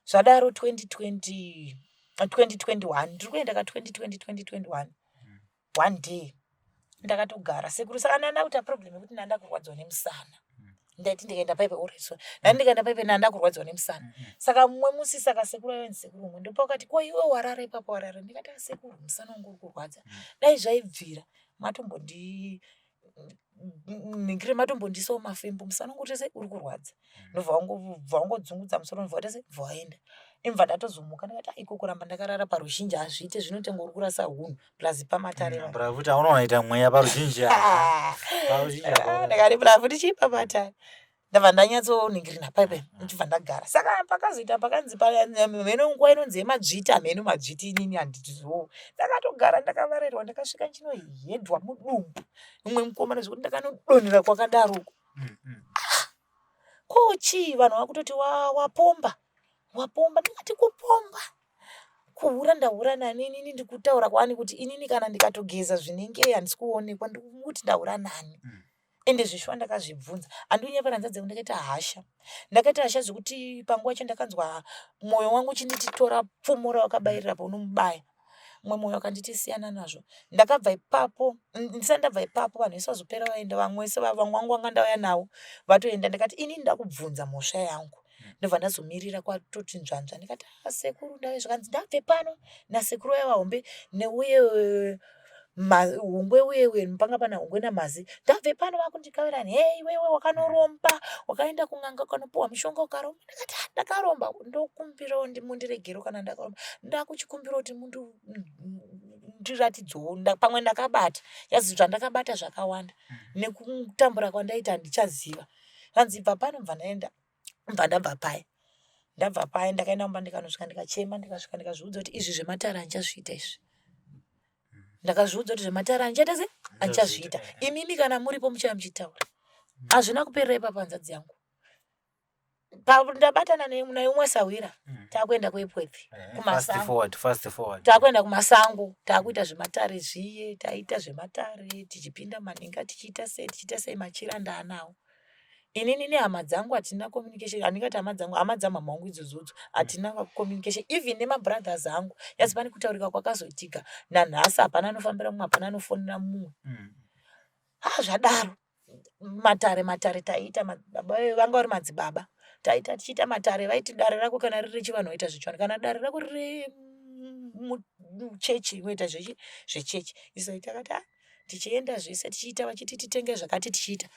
Zvadaro 2020 2021 ndiri kuenda ka 2020 2021 one day ndakatogara sekuru saka ndanda kuita problem yekuti ndanda kurwadziwa nemusana ndaiti ndikaenda paipe oreso ndati ndikaenda paipe ndanda kurwadziwa nemusana saka mumwe musi saka sekuru aivanzi sekuru umwe ndopakati ko iwe warara ipapo warara ndikati asekuru musana wangu uri kurwadza dai zvaibvira matombondi ningire matombondisawo mafembo musana wangu tese uri kurwadza ndobva wangobva wangodzungudza musoro ndobva waita sei bva waenda imva ndatozomuka ndikati ah, iko kuramba ndakarara paruzhinji hazviite zvinotenge uri kurasa hunhu plus pamatare mm, bra futi aunoita mweya paruzhinji ah, ah, ndakati bra futi chii pamatare ndabva ndanyatsoningirina paipai mm. ndichibva ndagara saka pakazoita pakanzi mheno nguva inonzi yemadzviti hameno madzviti inini handitiziwo ndakatogara ndakavarairwa ndakasvika ndichinohedwa mudumbu mumwe mukomana zvekuti ndakanodonhera kwakadaroko mm, mm. Ko chii vanhu vakutoti wapomba wapomba ndikati kupomba kuhura ndahura nani inini ndikutaura kwaani kuti inini kana ndikatogeza zvinenge handisi kuonekwa ndikuti ndahura nani mm. Ende zveshuwa ndakazvibvunza handinyepa hanzvadzi yangu ndakaita hasha ndakaita hasha zvekuti panguva yacho ndakanzwa mwoyo wangu uchinditi tora pfumo rawakabairira paunomubaya mumwe mwoyo wakanditi siyana nazvo ndakabva ipapo ndisati ndabva ipapo vanhu vese vazopera vaenda vamwe vese vamwe vangu vanga ndauya navo vatoenda ndikati ini ndakubvunza mhosva yangu ndobva ndazomirira kwatoti nzvanzva ndikati ah, sekuru ndave zvikanzi ndabve pano nasekuru vaya vahombe neuye hungwe uye uye panga pana hungwe namazi ndabve pano vakundikavirani hei iwewe wakanoromba wakaenda kun'anga ukanopiwa mishonga ukaromba ndakati ah, ndakaromba ndokumbirawo mundiregero kana ndakaromba ndakuchikumbira kuti mundiratidzewo pamwe ndakabata yazi zvandakabata zvakawanda mm. nekutambura kwandaita handichaziva hanzi bva pano bva ndaenda bva ndabva paya ndabva paya ndakaenda kumba ndikanosvika ndikachema ndikasvika ndikazviudza kuti izvi zvematare handichazviita izvi ndakazviudza kuti zvematare handichaita se handichazviita imimi kana muripo muchaya muchitaura hazvina kuperera ipapo hanzvadzi yangu ndabatana neumwe sahwira mm. takuenda kuepwepi eh, kumasango takuenda kumasango takuita zvematare zviye taita zvematare tichipinda maninga tichiita sei tichiita sei machira ndaanawo inini nehama dzangu hatina communication handingati hama dzangu hama dzamama wangu idzodzodzo hatina communication even nemabrothers angu yazi pane kutaurika kwakazoitika nanhasi hapana anofambira mumwe hapana anofonera mumwe mm. ha zvadaro matare matare taiita baba vanga vari madzibaba taita tichiita matare vaiti dare rako kana riri rechivanhu waita zvechivanhu kana dare rako riri muchechi unoita zvechechi isu takati ah, tichienda zvese tichiita vachiti titenge zvakati tichiita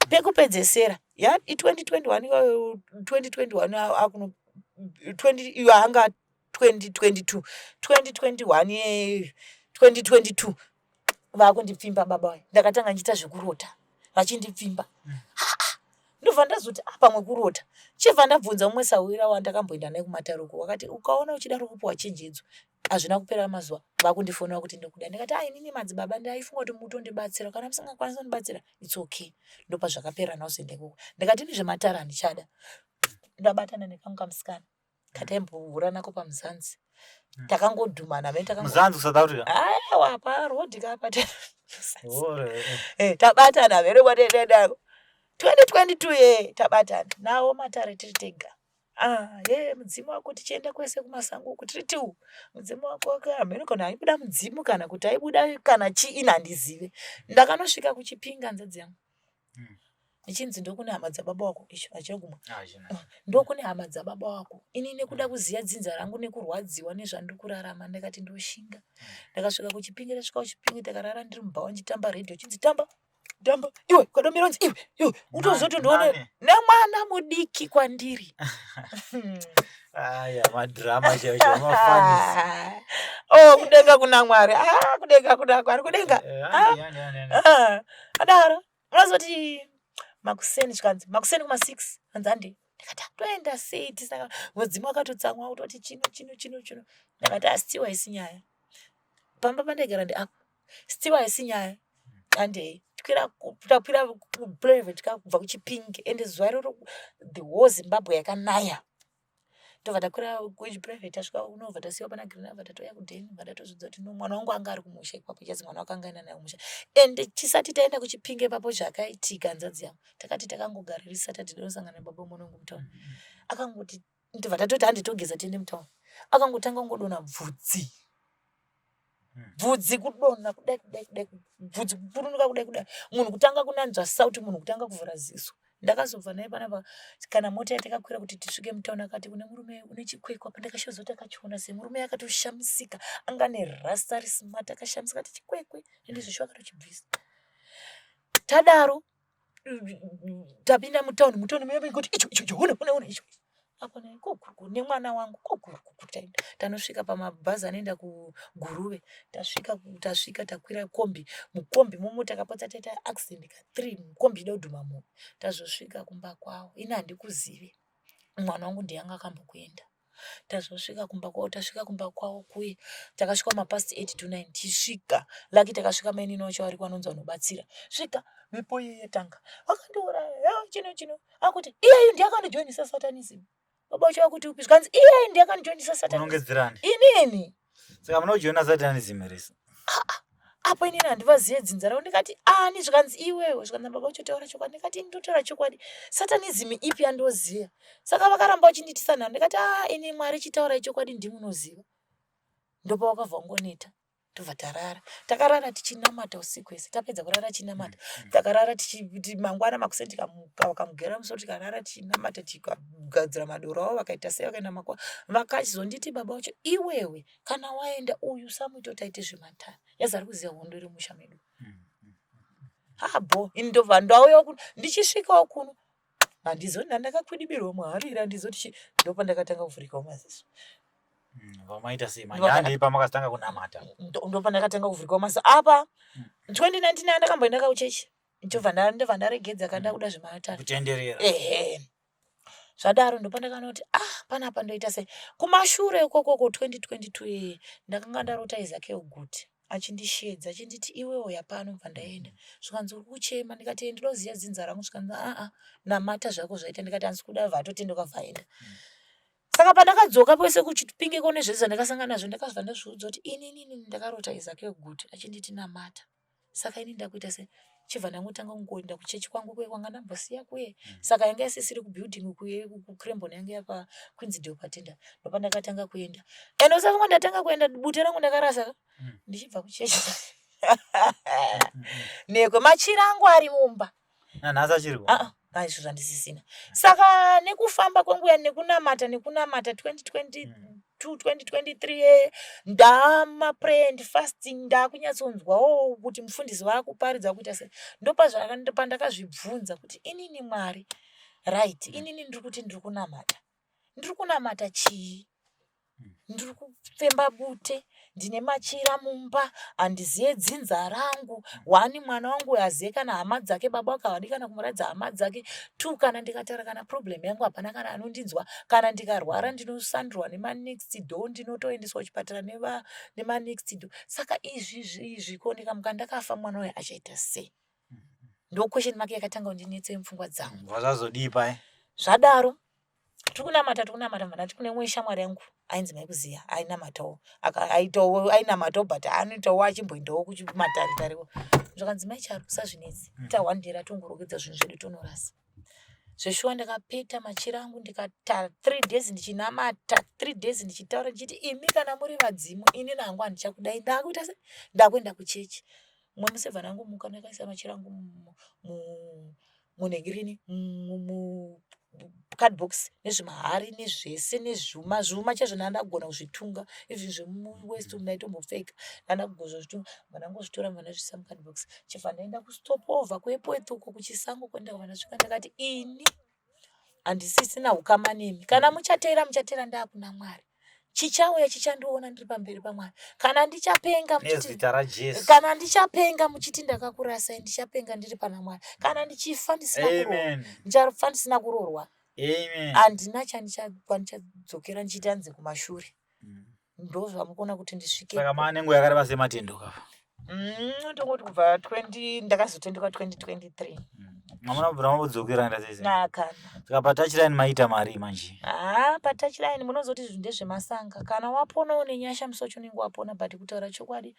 pekupedzesera ya 2021 iyoyo 2021 akuno 20 iyo anga 2022 2021 2022 vakundipfimba baba vaye ndakatanga ndichiita zvekurota vachindipfimba mm. ndobva ndazoti ah, pamwe kurota chibva ndabvunza umwe sahwira wandakamboenda naye kumataruko wakati ukaona uchidaro kupiwa chenjedzo hazvina kupera mazuva vakundifonera kuti ndikuda ndikati ah inini madzibaba ndaifunga kuti mutondibatsira kana musingakwanisi kundibatsira its okay ndopazvakapera nazoenda ikoko ndikati ini zvematara handichada ndabatana nekamwe kamusikana kataimbohura nako pamuzanzi hmm. takangodhumana muzanzi kusouth africa aiwa paroad kapa eh, tabatana vere kwatendako 2022 ye tabatana nawo matare tiri tega Ah, ye mudzimu wako tichienda kwese kumasango uku tiri tiu mudzimu wako hameno kana aibuda mudzimu kana kuti aibuda kana chii ini handizive ndakanosvika kuchipinga hanzvadzi yangu hmm. ndichinzi ndokune hama dzababa wako icho hachina kumwa ah, ndokune hama dzababa wako ini nekuda hmm. kuziva dzinza rangu nekurwadziwa nezvandiri kurarama ndakati ndoshinga hmm. ndakasvika kuchipinga ndasvika kuchipinga ndakarara ndiri mubhawa ndichitamba redhiyo chinzi tamba tamba iwe kwadomironzi iwe iwe utozoti ndione nemwana mudiki kwandiri aya madrama chaiwo chaiwo mafanis oh kudenga kuna mwari ah kudenga kuna mwari kudenga eh, ah, ah, adaro unozoti makuseni zvikanzi makuseni kuma 6 hanzi hande ndikati toenda sei tisaka mudzimu akatotsamwa kutoti chino chino chino chino ndakati asitiwa isi nyaya pamba pandaigara ndeapo stiwa haisi nyaya handei Takwira takwira private car kubva kuChipinge ende zuva iroro the whole Zimbabwe yakanaya. Tobva takwira kuchiprivate tasvika unobva tasiiwa pana Green bva tatouya kudheni bva tatozviudza kuti no mwana wangu anga ari kumusha ipapo chazi mwana wake anga aenda naye kumusha. Ende tisati taenda kuChipinge ipapo zvakaitika hanzvadzi yangu takati takangogaririsa tati tinosangana nababa vemwana wangu mutown. Akangoti ndobva tatoti hande togeza tiende mutown. Akangotanga kungodonha bvudzi. Bvudzi kudonha kudai kudai kudai bvudzi kupurunuka kudai kudai munhu kutanga kunanzva sauti munhu kutanga kuvhura ziso. Ndakazobva naye panapa kana mota yatakakwira kuti tisvike mutown akati kune murume une chikwekwe apa ndakashaziva kuti akachiona sei murume akatoshamisika anga ane rasta rismart akashamisika ati chikwekwe ende zveshuwa akatochibvisa. Tadaro tapinda mutown mutown muya kuti icho icho icho hona hona hona icho apa naye kogurugu nemwana wangu kogurugu taenda tanosvika pamabhazi anoenda kuguruve tasvika tasvika takwira kombi mukombi momo takapotsa taita accident ka three mukombi ida kudhuma munhu tazosvika kumba kwavo ini handikuzive mwana wangu ndiye anga akambokuenda Tazosvika kumba kwavo tasvika kumba kwavo kuye takasvika mapast 8 to 9 tichisvika lucky takasvika mainini wacho ariko anonzi anobatsira svika mhepo iye yatanga vakandiuraya chino chino akuti iyeyu ndiye akandijoinisa satanism baba wacho vakuti upi zvikanzi iyeyu ndiye akandijoinisa satanism inini saka munojoina satanism here apo inini handivazive dzinza ravo ndikati ani zvikanzi iwewe zvikanzi baba uchotaura chokwadi ndikati ini ndotaura chokwadi satanism ipi yandoziva saka vakaramba vachindiitisa nharo ndikati a ini mwari chitaurai chokwadi ndimunoziva ndopa wakabva wangoneta tobva tarara takarara tichinamata usiku hwese tapedza kurara tichinamata takarara tichi mangwana makuseni tikamuka vakamugera musoro tikarara tichinamata tikagadzira madoro avo vakaita sei vakaenda makwa vakazonditi baba vacho iwewe kana waenda uyu usamuite kuti aite zvematare yazi ari kuziva hondo iri musha medu habo ini ndobva ndauya kuno ndichisvikawo kuno handizoti ndandakakwidibirwa muhari here handizoti chi ndopandakatanga kuvhurikawo maziso Vamaita sei manje handei pamakazotanga kunamata ndopandakatanga kuvhurikawo maziso apa 2019 andakamboenda kauchechi ndobva ndobva ndaregedza kanda kuda zvematare kutenderera ehe Zvadaro ndopandakaona kuti ah panapa ndoita sei. Kumashure ikokoko 2022 iyeye ndakanga ndarota Ezekiel Guti achindisheedza achinditi iwewe uya pano bva ndaenda. Zvikanzi uri kuchema ndikati ee ndinoziva dzinza rangu zvikanzi aa namata zvako zvaita ndikati handisi kuda bva atotendoka bva aenda. Saka pandakadzoka kwese kuchipinge kone zvese zvandakasangana nazvo ndakabva ndazviudza kuti inini ndakarota Ezekiel Guti achinditi namata. Saka ini ndakuita se chibva ndangotanga kungoenda kuchechi kwangu kuye kwanga ndambosiya kuye saka yanga isisiri kubuilding kuye kucrembon yanga yapa Queensdale patenda ndopandakatanga kuenda and usafunga ndatanga kuenda bute rangu ndakarasa ka ndichibva kuchechi nekwe machira angu ari mumba Nanhasi achiriko? Ah, ah, izvo zvandisisina. Saka nekufamba kwenguva nekunamata nekunamata 2022 2023 ndama prayer and fasting ndakunyatsonzwawo kuti mufundisi vakuparidza kuita sei ndopandakazvibvunza kuti inini Mwari right inini ndiri kuti ndiri kunamata ndiri kunamata chii ndiri kufemba bute ndine machira mumba handiziye dzinza rangu one mwana wangu haziye kana hama dzake baba wake havadi kana kumuratidza hama dzake two kana ndikataura kana problem yangu hapana kana anondinzwa kana ndikarwara ndinosandirwa nemanext door ndinotoendeswa kuchipatara nemanext door saka izvi izvi ko ndikamuka ndakafa mwana uyu achaita sei ndo question mark yakatanga kundinetsa mupfungwa dzangu Zvazodii paye? Zvadaro tiri kunamata tiri kunamata mva ndati kune imwe shamwari yangu ainzi mai kuziya ainamatawo aitawo ainamatawo but anoitawo achimboendawo kumatare tarewo zvakanzi mai charo usazvinetsi tahwandira tongorongedza zvinhu zvedu tonorasa zveshuwa ndakapeta machira angu ndikata three days ndichinamata three days ndichitaura ndichiti imi kana muri vadzimu ini nangu handichakudai ndakuita se ndakuenda kuchechi mumwe musi bva ndangomuka ndakaisa machira angu munhengirini mucardbox nezvimahari nezvese nezvuma zvuma chaizvo ndandakugona kuzvitunga even zvemuwest umu ndaitombopfeka ndandakugona kuzvitunga bva ndangozvitora bva ndazviisa mucardbox chibva ndaenda kustopover kuepworth uko kuchisango kwenda bva ndasvika ndakati ini handisisina ukama nemi kana muchateera muchateera ndaakuna Mwari chichauya chichandiona ndiri pamberi paMwari kana ndichapenga nezita raJesu kana ndichapenga muchiti ndakakurasai ndichapenga ndiri pana Mwari kana ndichifa ndisina kuroorwa ndichafa ndisina kuroorwa handina chandichadzokera ndichiita nze kumashure ndozvamukuona kuti ndisvike saka maane nguva yakareba sematendo ka Mm, tongoti kubva 20 ndakazotendeka 2023. Mamuna kubvira mambodzokera ndasese. Nakana. Saka patouchline maita mari manje. Haa patouchline munozoti zvinhu ndezvemasanga. Kana waponawo nenyasha musi wacho unenge wapona but kutaura chokwadi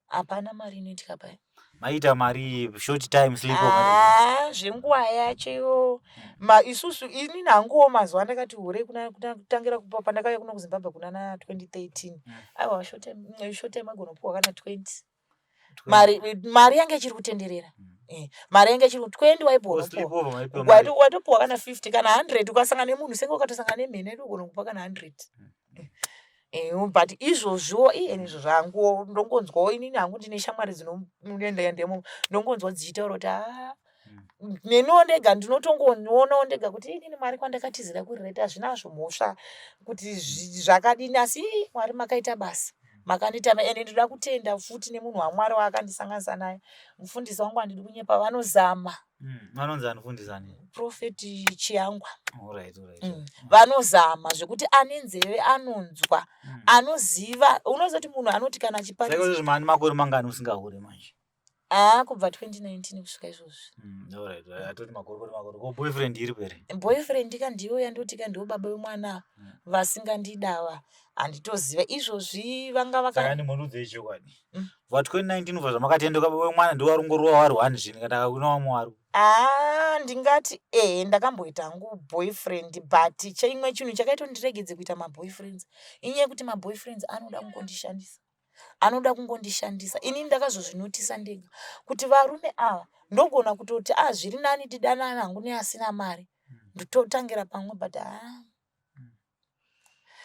hapana mari inoitika paya. Maita mari short time sleep over. Haa zvenguva yacho iyo ma isusu inini hanguwo mazuva andakati hure kuna kutangira kupa pandakauya kuno kuZimbabwe kuna na 2013. Aiwa short time short time agona kupiwa kana 20. Mari mari yanga ichiri kutenderera. Eh, mari yanga ichiri 20 waipiwa Sleep unopiwa. over maipiwa mari. Watopiwa kana 50 kana 100 ukasangana nemunhu senge ukatosangana nemhene inogona kupa kana 100. Eh, but izvozviwo iye izvozvo hanguwo ndongonzwawo inini hangu ndine shamwari dzinoendemo ndongonzwa dzichitaura kuti haa neniwo ndega ndinotongoonawo ndega kuti inini Mwari kwandakatizira kuri right hazvinazvo mhosva kuti zvakadini asi ii Mwari makaita basa makanditama ende ndinoda kutenda futi nemunhu waMwari waakandisanganisa naye mufundisi wangu handidi kunyepa vanozama Vanonzi ani mufundisi ani? Prophet Chiyangwa. Alright, alright. Vanozama zvekuti ane nzeve anonzwa anoziva unozoti munhu anoti kana Saka achiparidza izvozvi mani makore mangani usingahuri manje? Haa kubva 2019 kusvika izvozvi. Alright, atoti makore kore makore. Ko boyfriend iripo here? Boyfriend ka ndiyo yandoti ka ndiwo baba vemwana vasingandidava handitoziva izvozvi vanga vaka Saka ndimbonudzei chokwadi. Kubva 2019 kubva zvamakatendeuka baba vemwana ndiwo vari kungorova vari one zvino kana hakuna vamwe vari. Haa ndingati ehe ndakamboita hangu boyfriend but chimwe chinhu chakaita kuti ndiregedze kuita maboyfriends inyaya yekuti maboyfriends anoda kungondishandisa. Anoda kungondishandisa. Inini ndakazozvinotisa ndega kuti varume ava ndogona kutoti ah zviri nani ndidanane hangu neasina mari ndototangira pamwe but haa.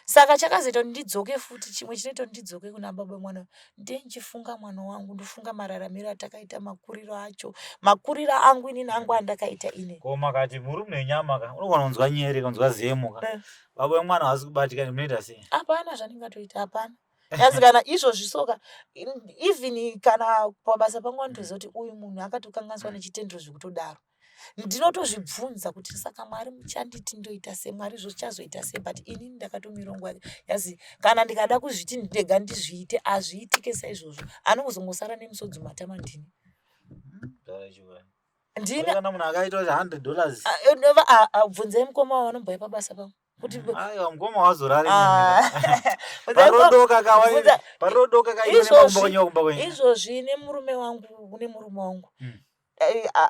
Saka chakazoita kuti ndidzoke futi chimwe chinoita kuti ndidzoke kuna baba mwana ndendichifunga mwana wangu ndofunga mararamiro atakaita makuriro acho makuriro angu inini angu andakaita ini. Ko makati murume nenyama ka unogona kunzwa nyere kunzwa zemo ka Eh. baba vemwana havasi kubatika munoita sei? Hapana zvandingatoita hapana. Yazi kana izvozvi soka even kana pabasa pangu vanotoziva kuti uyu munhu akatokanganiswa nechitendero zvekutodaro. Ndinotozvibvunza kuti saka Mwari muchanditi ndoita sei Mwari zvichazoita sei but inini ndakatomira nguva yazi kana ndikada kuzviti ndega ndizviite hazviitike saizvozvo anozongosara nemisodzi mumatama ndini. Ndini Kana munhu akaita kuti 100 dollars. Bvunzai mukoma wavanomboya pabasa pangu. Kuti Aiwa mukoma wazorari. Ah. Parodoka ka Bvunza- parodoka ka Izvozvi- kumba kumba kwenyu. Izvozvi nemurume wangu nemurume wangu.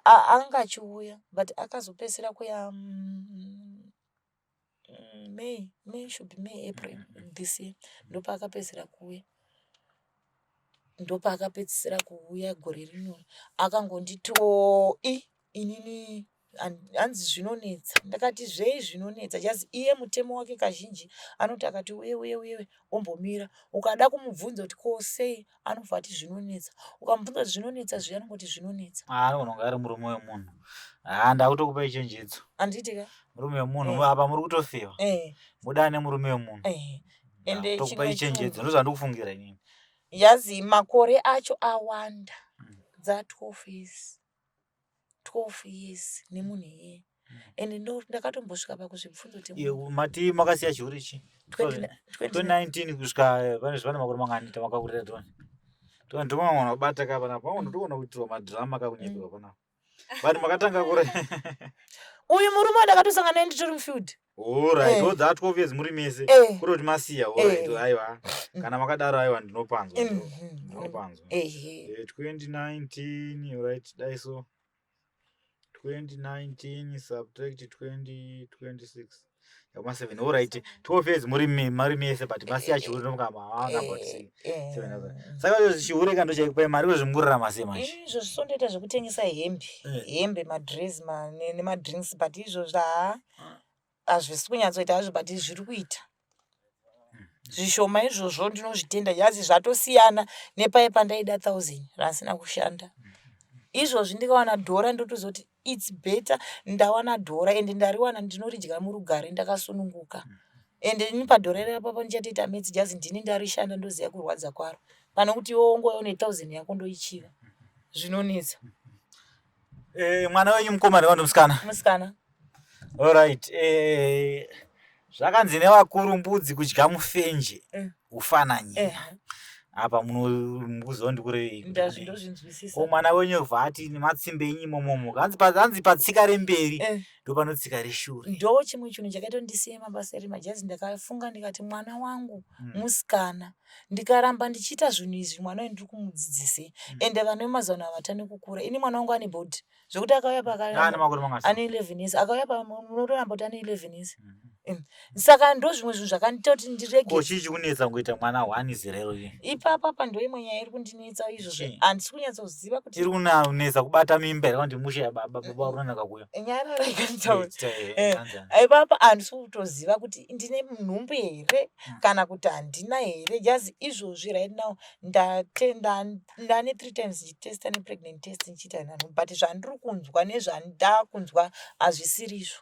Anga achiuya but akazopedzisira kuya May, May should be May, April this year ndopaakapedzisira kuuya. Ndopaakapedzisira kuuya gore rino akangonditiwo ii inini hanzi zvinonetsa ndakati zvei zvinonetsa just iye mutemo wake kazhinji anoti akati uye uye uye ombomira ukada kumubvunza kuti ko sei anobva ati zvinonetsa ukamubvunza kuti zvinonetsa zviya anongoti zvinonetsa. Haa anogona kunge ari murume wemunhu. Haa ndakutokupai chenjedzo. Handiti ka? Murume wemunhu apa muri kutofeva. Mudane murume wemunhu. Ende Ndakutokupai chimwe chenjedzo chinhu ndozvandikufungira inini. yazi makore acho awanda dza 12 years 12 years nemunhu iyeye and ndakatombosvika pakuzvibvunza kuti Iye, mati makasiya chihure chi 2019 kusvika pane zvane makore mangani tamakakurira toni toni tomaona kubata ka panapa paona toona kuitirwa madrama ka kunyeperwa panapa but makatanga kure uyu murume wandakatosangana naye nditori mufield Alright, Eh. wodza 12 years muri mese Eh. kuri kuti masiya alright Eh. aiwa kana makadaro aiwa ndinopanzwa ndinopanzwa Ehe. 2019 alright dai so 2019 subtract 2026 yakuma 7 alright 12 years muri muri mese but masiya chihure ndomuka mavanga about 7000 saka izvo chihure ka ndochaikupai mari kozvimurarama sei manje Ini izvozvi so ndoita zvekutengesa hembe hembe madress nemadrinks but izvozvi haa hazvisi kunyatsoita hazvo but zviri kuita zvishoma izvozvo ndinozvitenda yazi zvatosiyana nepaye pandaida 1000 rasina kushanda izvozvi ndikawana dhora ndotozoti its better ndawana dhora ende ndariwana ndinoridya murugare ndakasununguka ende ini padhora irapapa ndichatoita metsi jazi ndini ndarishanda ndoziva kurwadza kwaro pane kuti iwe wongouya une 1000 yako ndoichiva zvinonetsa Mwana wenyu mukomana kana musikana? Musikana. Alright. Zvakanzi nevakuru mbudzi kudya mufenje ufananyina. Apa mukuziva ndikurevei. Ndazvindozvinzwisisa. Ko mwana wenyu bva ati nematsimbe enyu imomomo. Hanzi hanzi patsika remberi eh. ndopanotsika reshure. Ndo chimwe chinhu chakaita kuti ndisiye mabasa emajazi ndakafunga ndikati mwana wangu mm. musikana ndikaramba ndichiita zvinhu izvi mwana uyu ndiri kumudzidzisei mm. ende vana vemazuva ano havatani kukura ini mwana wangu ane body zvekuti akauya paane 11 years akauya pamunotoramba kuti ane 11 years mm. Mm. Saka ndozvimwe zvinhu zvakandiita kuti ndirege. Ko chii chikunetsa kungoita mwana one zera irori? Ipapa pa ndo imwe nyaya iri kundinetsa izvozvo. Handisi kunyatsoziva kuti. Iri kunetsa kubata mimba here kana kuti musha yababa baba vari kunonaka kuuya. Nyaya rega nditaure. Eh, eh, ipapa handisi kutoziva kuti ndine nhumbu here mm. kana kuti handina here. Just izvozvi right now ndatenda ndane 3 times ndichitesta nepregnant test ndichiita nhumbu but zvandiri kunzwa nezvandakunzwa hazvisiri izvo.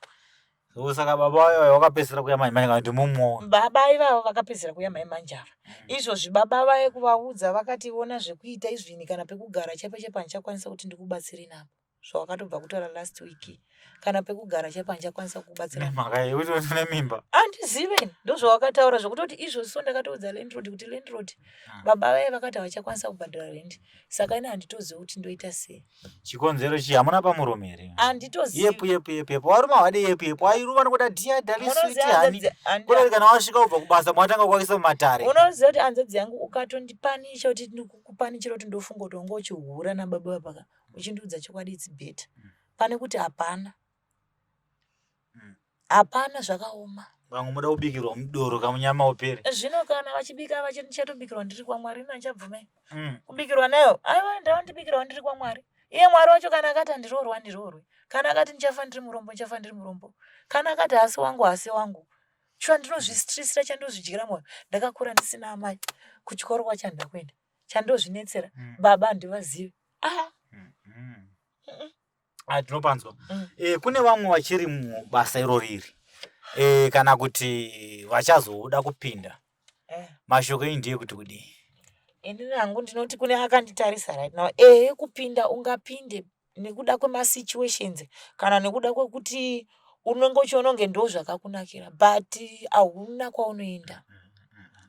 So saka baba vayo vakapedzisira kuya mai manje kana kuti mumwe. Baba ivavo vakapedzisira kuya mai manje ava. Mm. Izvozvi baba vaye kuvaudza vakati ona zvekuita izvini kana pekugara chaipo chaipo handichakwanisa kuti ndikubatsire napo. Zvawakatobva kutaura last week. Kana pekugara chaipo handichakwanisa kukubatsira. Nemhaka yekuti une mimba. Handizive ndozvawakataura zvekutoti izvozvi so ndakatoudza landlord kuti landlord ah. baba vaye vakati havachakwanisa kubhadhara rent saka ini handitozivi kuti ndoita sei. Chikonzero chii? Hamuna pamuromo here? Handitozivi. Yepu yepu yepu yepu. Varume havadi yepu yepu. Airu vanokuda dear darling sweet honey. Kuda kana wasvika ubva kubasa mwatanga kuakisa mumatare. Unoziva kuti hanzvadzi yangu ukatondipanisha kuti ndikukupanichira kuti ndofunga kuti wanga uchihura nababa vapaka uchindiudza chokwadi it's better. Pane kuti hapana. Mm. Hapana zvakaoma. Vamwe moda kubikirwa mudoro kamunyama upere. Zvino kana vachibika vachindicha ndiri kwaMwari ini handichabvume. Mm. Kubikirwa nayo. Aiwa ndavandibikirwa ndiri kwaMwari. Iye Mwari wacho kana akati handiroorwe handiroorwe. Kana akati ndichafa ndiri murombo ndichafa ndiri murombo. Kana akati haasi wangu haasi wangu. Shuwa ndinozvistresira chandozvidyira moyo. Ndakakura ndisina amai. Kuchikoro kwacho handina kuenda. Chandozvinetsera. Mm. Baba handivazivi. Ah. Mm. Mm. Ah, tinopanzwa mm. E, kune vamwe vachiri mubasa irori iri e, kana kuti vachazoda kupinda eh. Mashoko enyu ndiye kuti kudii? Inini hangu ndinoti kune akanditarisa right now, ehe kupinda ungapinde nekuda kwemasituations kana nekuda kwekuti unenge uchiona kunge ndo zvakakunakira but hauna kwaunoenda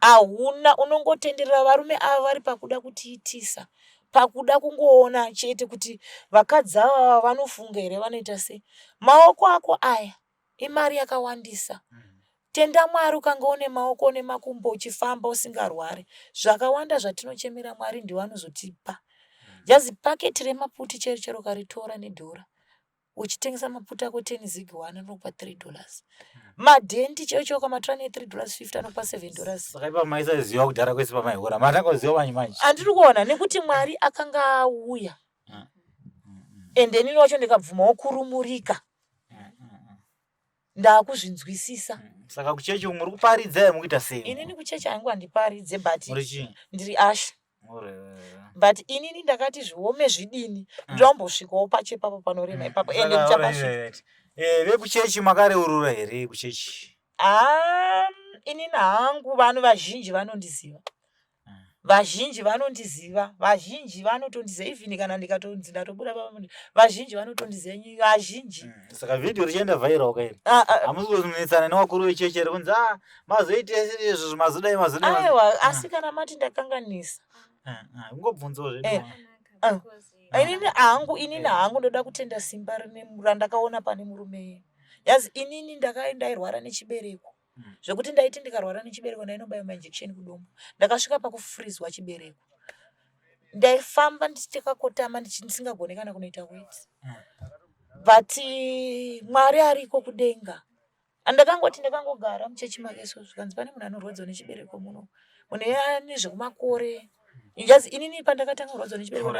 hauna unongotenderera varume ava vari pakuda kutiitisa pakuda kungoona chete kuti vakadzi ava vanofunga here vanoita sei maoko ako aya imari yakawandisa tenda mwari ukanga une maoko une makumbo uchifamba usingarwari zvakawanda zvatinochemera mwari ndiwo anozotipa jazi paketi remaputi chero chero ukaritora nedhora uchitengesa maputi ako 10 zig 1 anokupa 3 dollars madhenti chaiyo chaiyo ukamatora ne 3 dollars 50 anokupa 7 dollars Saka ipa maisaziva kudhara kwese pamaihura matanga kuziva manje manje. Handiri kuona nekuti mwari akanga auya ende inini wacho ndikabvumawo kurumurika ndakuzvinzwisisa. Saka kuchechi muri kuparidza here mukuita sei? Inini kuchechi hangu handiparidze but ndiri asha. But inini ndakati zviome zvidini mm. ndombosvikawo pacho ipapo panorema mm. ipapo ende ndichapasvika. Eh, vekuchechi makareurura here kuchechi? Ah, inini hangu vanhu vazhinji vanondiziva. Vazhinji vanondiziva, vazhinji vanotondiziva even kana ndikatonzi ndatobuda papa vazhinji vanotondiziva nyika vazhinji. Mm, saka video richienda viral ka iri. Ah, ah. Hamusi kuzonetsana nevakuru vechechi here kunzi ah mazoita izvozvo mazodai mazodai. Aiwa ah. asi kana mati ndakanganisa. Ah, ah, ungobvunzawo zvedu. Eh, ah. Inini hangu inini eh. hangu ndoda kutenda simba randakaona pane murume. Yazi inini ndakaendairwara nechibereko. Mm. Zvekuti ndaiti ndikarwara nechibereko ndainobaiwa mainjection kudombo. Ndakasvika pakufrizwa chibereko. Ndaifamba ndichikakotama ndisingagone kana kunoita weti. Mm. But Mwari ariko kudenga. Andakangoti ndakangogara muchechi make so zvikanzi pane munhu anorwadziwa nechibereko muno. Munhu iye ane zvekumakore. Injazi inini pandakatanga kurwadziwa nechibereko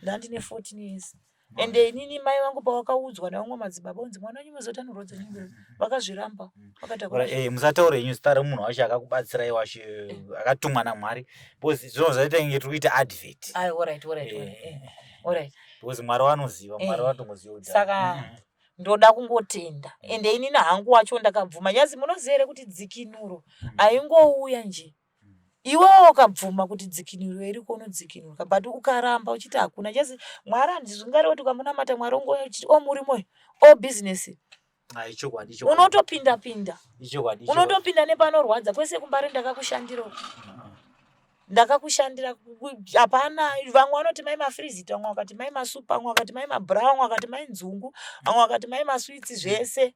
ndandine 14 years. Ende inini mai vangu pawakaudzwa nevamwe madzibaba unzi mwana wenyu muzoti anorwadza nechibereko vakazviramba vakati eh, musataure henyu zita remunhu wacho akakubatsirai wacho eh. akatumwa namwari because zvino zvaita inge tiri kuita advert eh, eh. because mwari vanoziva mwari vanotongoziva saka mm-hmm. ndoda kungotenda ende inini hangu wacho ndakabvuma nyazi munoziva here kuti dzikinuro mm. haingouya nje Iwewe ukabvuma kuti dzikinuro iriko unodzikinurwa but ukaramba uchiti hakuna just Mwari handizvingari kuti ukamunamata Mwari ongouya uchiti o murume uyu o business unotopinda pinda unotopinda nepanorwadza kwese kumbare ndakakushandira uku. Ndakakushandira, hapana. Vamwe vanoti mai mafriziti, vamwe vakati mai masupa, vamwe vakati mai mabra, vamwe vakati mai nzungu, vamwe vakati mai maswitsi, zvese.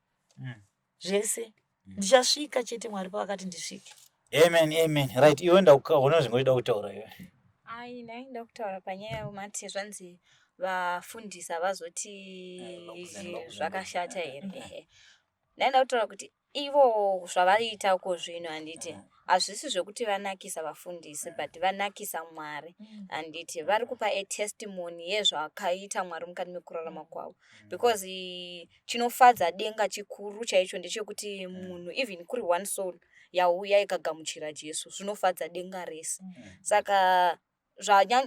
Zvese. Ndichasvika chete Mwari pavakati ndisvike. Amen, amen. Right, iwe ndakuona zvingoida kutaura iwe. Ai, ndaida kutaura panyaya yemati zvanzi vafundisi havazoti zvakashata here. Ehe. Ndaida kutaura kuti ivo zvavaiita ko zvino handiti hazvisi zvekuti vanakisa vafundisi, but vanakisa Mwari, handiti? Vari kupa a testimony yezvakaita Mwari mukati mekurarama kwavo, because chinofadza denga chikuru chaicho ndechekuti munhu, even kuri one soul yauya ikagamuchira Jesu, zvinofadza denga rese. Saka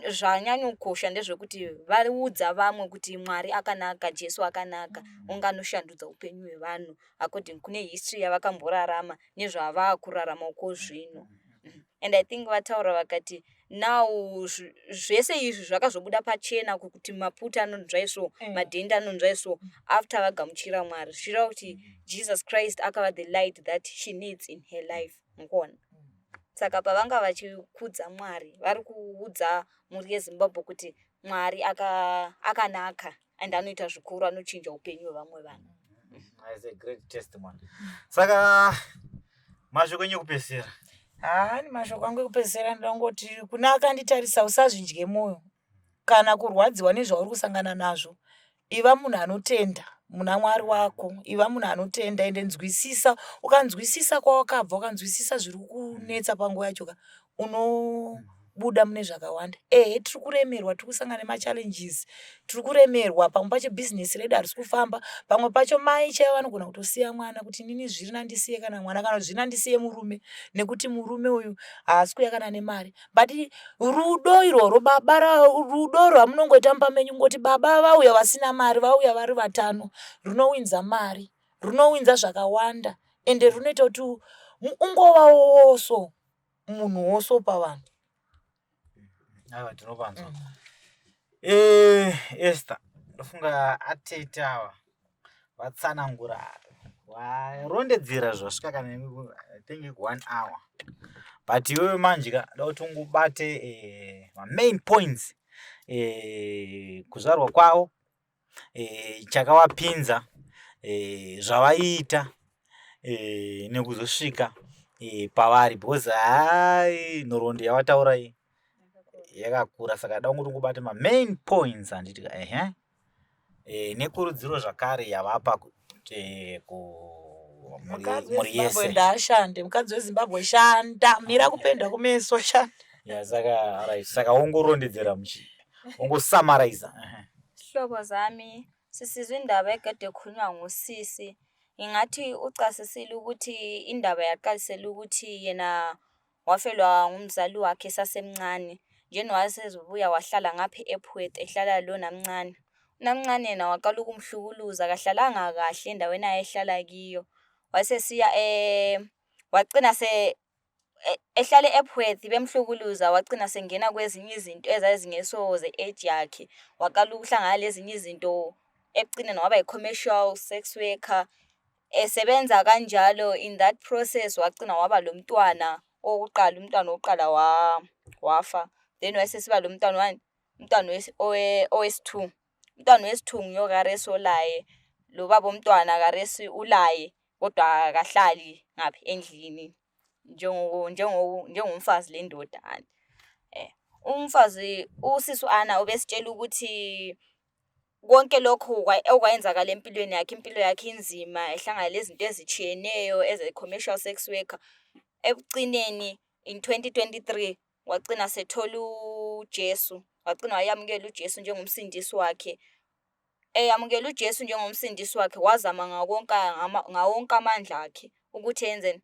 zvanyanyokosha ndezvekuti vaudza vamwe kuti Mwari akanaka, Jesu akanaka, unganoshandudza upenyu hwevanhu according kune history yavakamborarama nezvavaakurarama uko zvino. And I think vataura vakati now zvese izvi zvakazobuda pachena kuti maputi anonzva so, madhende anonzva so, after vagamuchira Mwari, zvichireva kuti Jesus Christ akava the light that she needs in her life, mukuona? Saka pavanga vachikudza Mwari, vari kuudza mhuri yeZimbabwe kuti Mwari akanaka and anoita zvikuru, anochinja upenyu hwevamwe vanhu. That's a great testimony. Saka mashoko enyu ekupedzisira? Haani, mashoko angu ekupedzisira, ndoda kungoti kune akanditarisa, usazvidye mwoyo kana kurwadziwa nezvauri kusangana nazvo. Iva munhu anotenda muna Mwari wako, iva munhu anotenda, ende nzwisisa. Ukanzwisisa kwawakabva, ukanzwisisa zviri kunetsa panguva yacho ka, unobuda mune zvakawanda. Ehe, tiri kuremerwa, tiri kusangana nemachallenges, tiri kuremerwa. Pamwe pacho bhizinesi redu harisi kufamba, pamwe pacho mai chaivo vanogona kutosiya mwana kuti inini zviri nandisiye kana mwana, kana kuti zviri nandisiye murume, nekuti murume uyu haasi kuuya kana nemari. But rudo irworwo, baba, rudo rwamunongoita mumba menyu, kungoti baba vauya vasina mari, vauya vari vatano, runowinza mari, runowinza zvakawanda, ende runoita kuti ungovawo so munhu woso pavanhu. Aiwa, tinopanzwa. Esther, ndofunga atete ava vatsanangura, varondedzera zvasvika kana, I think, one hour, but iwewe manje ka, da kuti ungobate mamain points, kuzvarwa kwavo, chakavapinza, zvavaiita nekuzosvika pavari, because hai, nhoroondo yavataura iyi yakakura. Saka da kungoti ungobate mamain points, handiti? Ehe, nekurudziro zvakare yavapa kumhuri yese. Ndaashande, mukadzi weZimbabwe, shanda, mira kupenda kumeso, shanda. Ya, saka right, saka wongorondedzera muchi wongosummariza. Zihlobo zami, sisizwe indaba ekade ekhulunywa ngusisi. Ngingathi ucasisile ukuthi indaba yaqalisela ukuthi yena wafelwa ngumzali wakhe esasemncane. Njena wasezobuya wahlala ngapha e-Epworth, ehlala lo namncane. Unamncane yena waqala ukumhlukuluza, akahlalanga kahle endaweni ayehlala kiyo. Wasesiya wagcina se ehlala e-Epworth bemhlukuluza, wagcina sengena kwezinye izinto ezazingeso ze-age yakhe. Waqala ukuhlangana lezinye izinto, ekugcineni waba i-commercial sex worker. Esebenza kanjalo, in that process wagcina waba lo mntwana owokuqala, umntwana wokuqala wafa. Then wayesesiba lo mntwana wani? Umntwana owesi-two. Umntwana wesi-two nguye karesi olaye. Lo baba womntwana karesi ulaye, kodwa akahlali ngaphi endlini njengomfazi lendoda. Umfazi, usisi u-Anna, ubesitshela ukuthi konke lokhu okwayenzakala empilweni yakhe, impilo yakhe inzima, ehlangana lezinto ezitshiyeneyo as a commercial sex worker. Ekucineni in 2023 wagcina sethola uJesu, wagcina wayamukela uJesu njengomsindisi wakhe. Eyamukela uJesu njengomsindisi wakhe, wazama ngawo wonke amandla akhe ukuthi enzeni?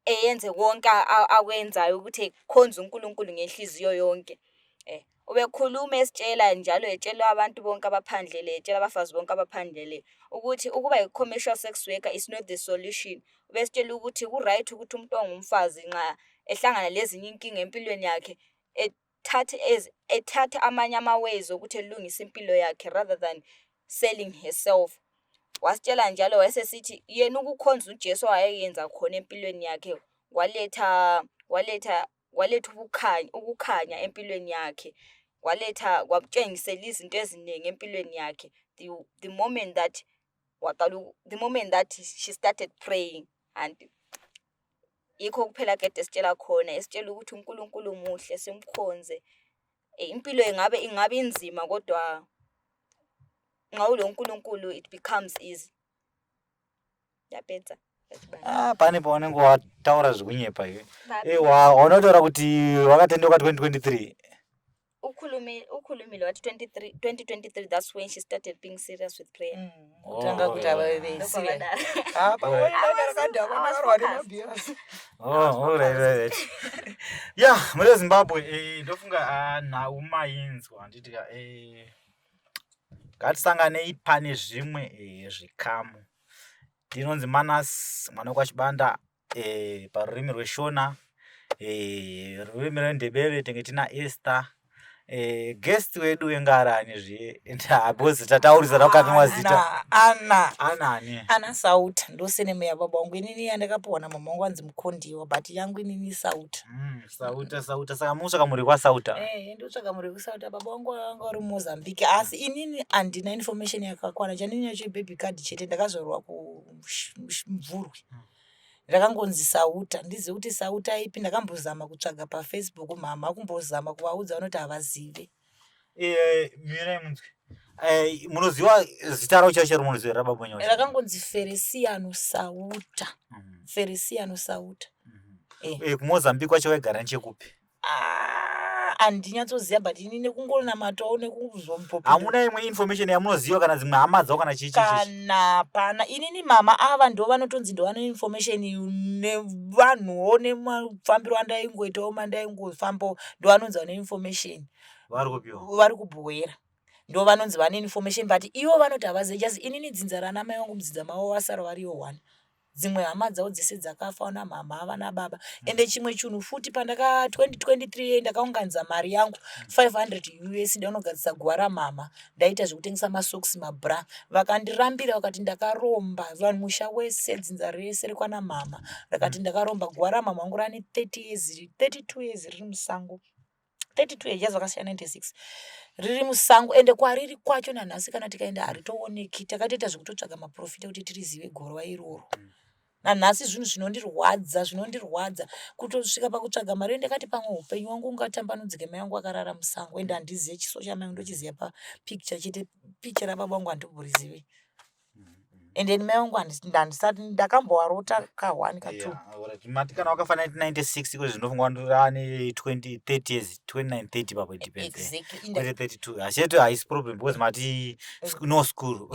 Eyenze konke akwenzayo ukuthi ekhonze uNkulunkulu ngenhliziyo yonke. Ubekhuluma esitshela njalo, etshela abantu bonke abaphandle le, etshela abafazi bonke abaphandle le ukuthi ukuba i-commercial sex worker is not the solution. Ubesitshela ukuthi ku-right ukuthi umuntu ongumfazi nxa ehlangana lezinye inkinga empilweni yakhe, ethathe amanye ama-ways okuthi elungise impilo yakhe rather than selling herself. Wasitshela njalo, wayesesithi yena ukukhonza uJesu awayeyenza khona empilweni yakhe kwaletha kwaletha. Kwaletha ukukhanya, ukukhanya empilweni yakhe. Kwaletha, kwamtshengisela izinto eziningi empilweni yakhe. The moment that waqala, the moment that she started praying, and yikho kuphela kade esitshela khona, esitshela ukuthi uNkulunkulu muhle, simkhonze. Impilo ingabe inzima, kodwa nxa uloNkulunkulu it becomes easy. Yapedza. Ah, pane paunenge wataura zvekunyepa iwe. Eh, waunotaura kuti wakatendeuka 2023. Ukhulumile wathi 23, 2023, that's when she started being serious with prayer. Kutanga kuti ava serious. Ah, I was focused. Oh, all right, all right. Yeah, muri Zimbabwe, ndofunga nhau mainzwa, handiti ka, ngatisanganei pane zvimwe zvikamu. Ndinonzi Manas, mwana wekwaChibanda, parurimi rweShona, rurimi rweNdebele tenge tina Esther. Guest wedu wengarani zviye, because tataurisa takukanganwa zita. Ana. Ana ani? Ana Sauta, ndosurname yababa wangu. Inini yandakapiwa namama wangu anzi Mukondiwa, but yangu inini Sauta. Sauta, Sauta. Saka munotsvaka muri kwaSauta? Eh, ndotsvaka muri kwaSauta. Baba wangu vanga vari muMozambique, asi inini handina information yakakwana. Chandinacho ibaby card chete. Ndakazvarwa kuMvurwi. Ndakangonzi Sauta, ndizive kuti Sauta ipi. Ndakambozama kutsvaga paFacebook, mama kumbozama kuvaudza, vanoti havazive. Mirai munzwe. Munoziva zita ravo chairo chairo, munoziva rababa wenyu? Rakangonzi Feliciano Sauta. Feliciano Sauta. KuMozambique kwacho vaigara nechekupi? Ah, handinyatsoziva, but ini nekungonamatawo nekuzombo Hamuna imwe information yamunoziva, kana dzimwe hama dzavo, kana chii chii chii? Kana pana inini mama ava ndo vanotonzi ndo vane information, nevanhuwo nemafambiro andaingoitawo, mandaingofambawo, ndo vanonzi vane information. Vari kupiwa? Vari kubhuwera, ndo vanonzi vane information, but ivo vanoti havazivi. Just inini dzinza rana mai vangu, mudzinza mavo vasara variyo one, dzimwe hama dzavo dzese dzakafa, vana mama, vana baba. Ende chimwe chinhu futi, pandaka 2023 ndakaunganidza mari yangu 500 US, ndaunogadzisa guva ramama. Ndaita zvekutengesa masocks, mabra. Vakandirambira, vakati ndakaromba. Vanhu, musha wese, dzinza rese rekwana mama rakati ndakaromba. Guva ramama wangu rane 30 years, 32 years riri musango, 32 years, vakasiyana 96, riri musango. Ende kwariri kwacho nanhasi kana tikaenda haritooneki. Takatoita zvekutotsvaga maprofita kuti tirizive gorwa iroro. Nanhasi zvinhu zvinondirwadza, zvinondirwadza kutosvika pakutsvaga mari. Ndakati pamwe upenyu wangu ungatambanudzike mai vangu akarara musango. Ende handizive chiso chamai vangu, ndochiziva papicture chete. Picture rababa vangu handimborizivi. Ende mai vangu handisati ndakambovarota ka1 ka2. Yeah, alright. Mati kana wakafa 1996, iko zvinofunga rane 20, 30 years, 29, 30 papo, it depends. Exactly. 2032 hachete haisi problem because mati no school.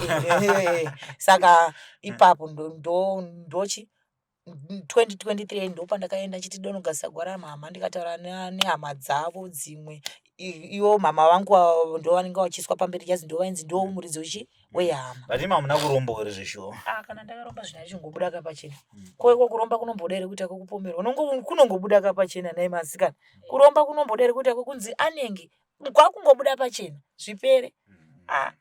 Saka ipapo ndochi 2023 ndo pandakaenda chiti donogadzisa guva ramama. Ndikataura nehama dzavo dzimwe. Ivo mama vangu avo ndo vanenge vachiiswa pamberi, chazi ndo vainzi ndo muridzi wechi wehama. But imi hamuna kuromba here zveshuwa? Ah, kana ndakaromba zvinhu zvichingobuda kapachena. Ko iko kuromba kunomboda here kuita kwekupomerwa? Kunongobuda kapachena. Nhai masikana, kuromba kunomboda here kuita kwekunzi anenge kwakungobuda pachena zvipere? Ah,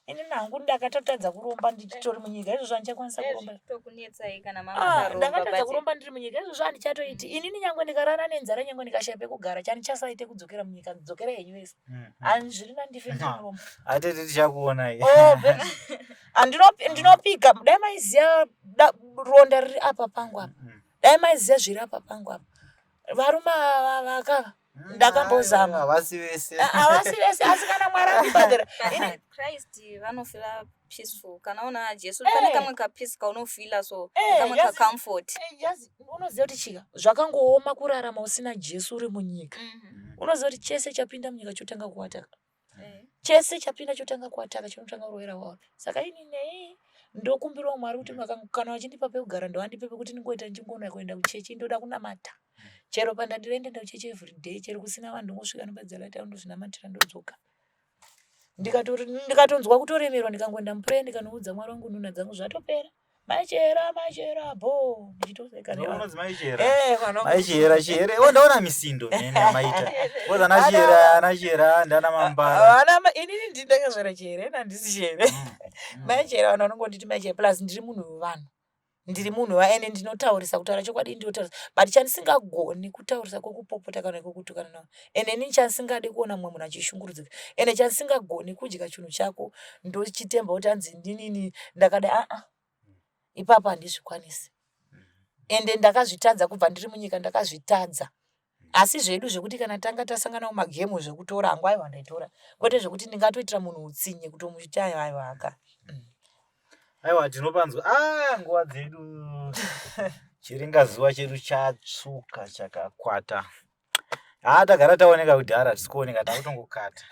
ini nangu ndakatotadza kuromba ndichitori munyika. Izvozvo handichakwanisa kuromba. Tokunetsai kana Ah, mama. Ndakatadza kuromba ndiri munyika. Izvozvo handichatoiti inini. Nyangwe ndikarara nenzara, nyangwe ndikashaya pekugara, chandichasaite kudzokera munyika. Dzokera henyu wese, hanzviri nandife ndiri Atete tichakuonai. Oh, ndinopika dai maiziva ronda riri apa pangu apa, dai maiziva zviri apa pangu apa. Varume ava vakava ndakambozama. Havasi vese. Havasi vese, asi kana Mwari andibhadhara Christ vanofeela peaceful kana una Jesu. Pane kamwe kapeace kaunofeela, so kamwe kacomfort. Unoziva kuti chika zvakangooma kurarama usina Jesu uri munyika. Unoziva kuti chese chapinda munyika chotanga kuataka, chese chapinda chotanga kuataka, chinotanga kurovera wauri. Saka ini nei ndokumbirawo Mwari kuti kana vachindipa pekugara, ndovandipe pekuti ndingoita ndichingoona kuenda kuchechi. Ndoda kunamata chero pandadira, ndenda kuchechi everyday, chero kusina vanhu. Ndongosvika nobadza lata, ndozvinamatira, ndodzoka. Ndikatonzwa kutoremerwa, ndikangoenda muprayer, ndikanoudza Mwari wangu nhuna dzangu, zvatopera. Machera machera bo, ndichitoseka nevanhu. Unonzi maichera? Eh, mwana wangu. Maichera chere o, ndaona misindo mene amaita because ana chera, ana chera ndana mambara. Inini ndindakazvara chere, handisi chere. Maichera, vanhu vanongonditi maichera. Plus ndiri munhu wevanhu. Ndiri munhu wa ende ndinotaurisa, kutaura chokwadi ndinotaurisa, but chandisingagoni kutaurisa kwekupopota kana kwekutukana navo. Ende inini chandisingade kuona mumwe munhu achishungurudzika, ende chandisingagoni kudya chinhu chako ndochitemba kuti hanzi ndinini ndakada, aa, ipapo handizvikwanisi. Ende ndakazvitadza kubva ndiri munyika, ndakazvitadza. Asi zvedu zvekuti kana tanga tasangana mumagemu zvekutora hangu, aiwa, ndaitora, kwete zvekuti ndingatoitira munhu utsinye kutomuti aiwa, aiwa aka. Aiwa, tinopanzwa. Ah, nguva dzedu, chiringazuva chedu chatsvuka chakakwata. Haa, tagara taoneka kudhara, tisi kuoneka, takutongokata.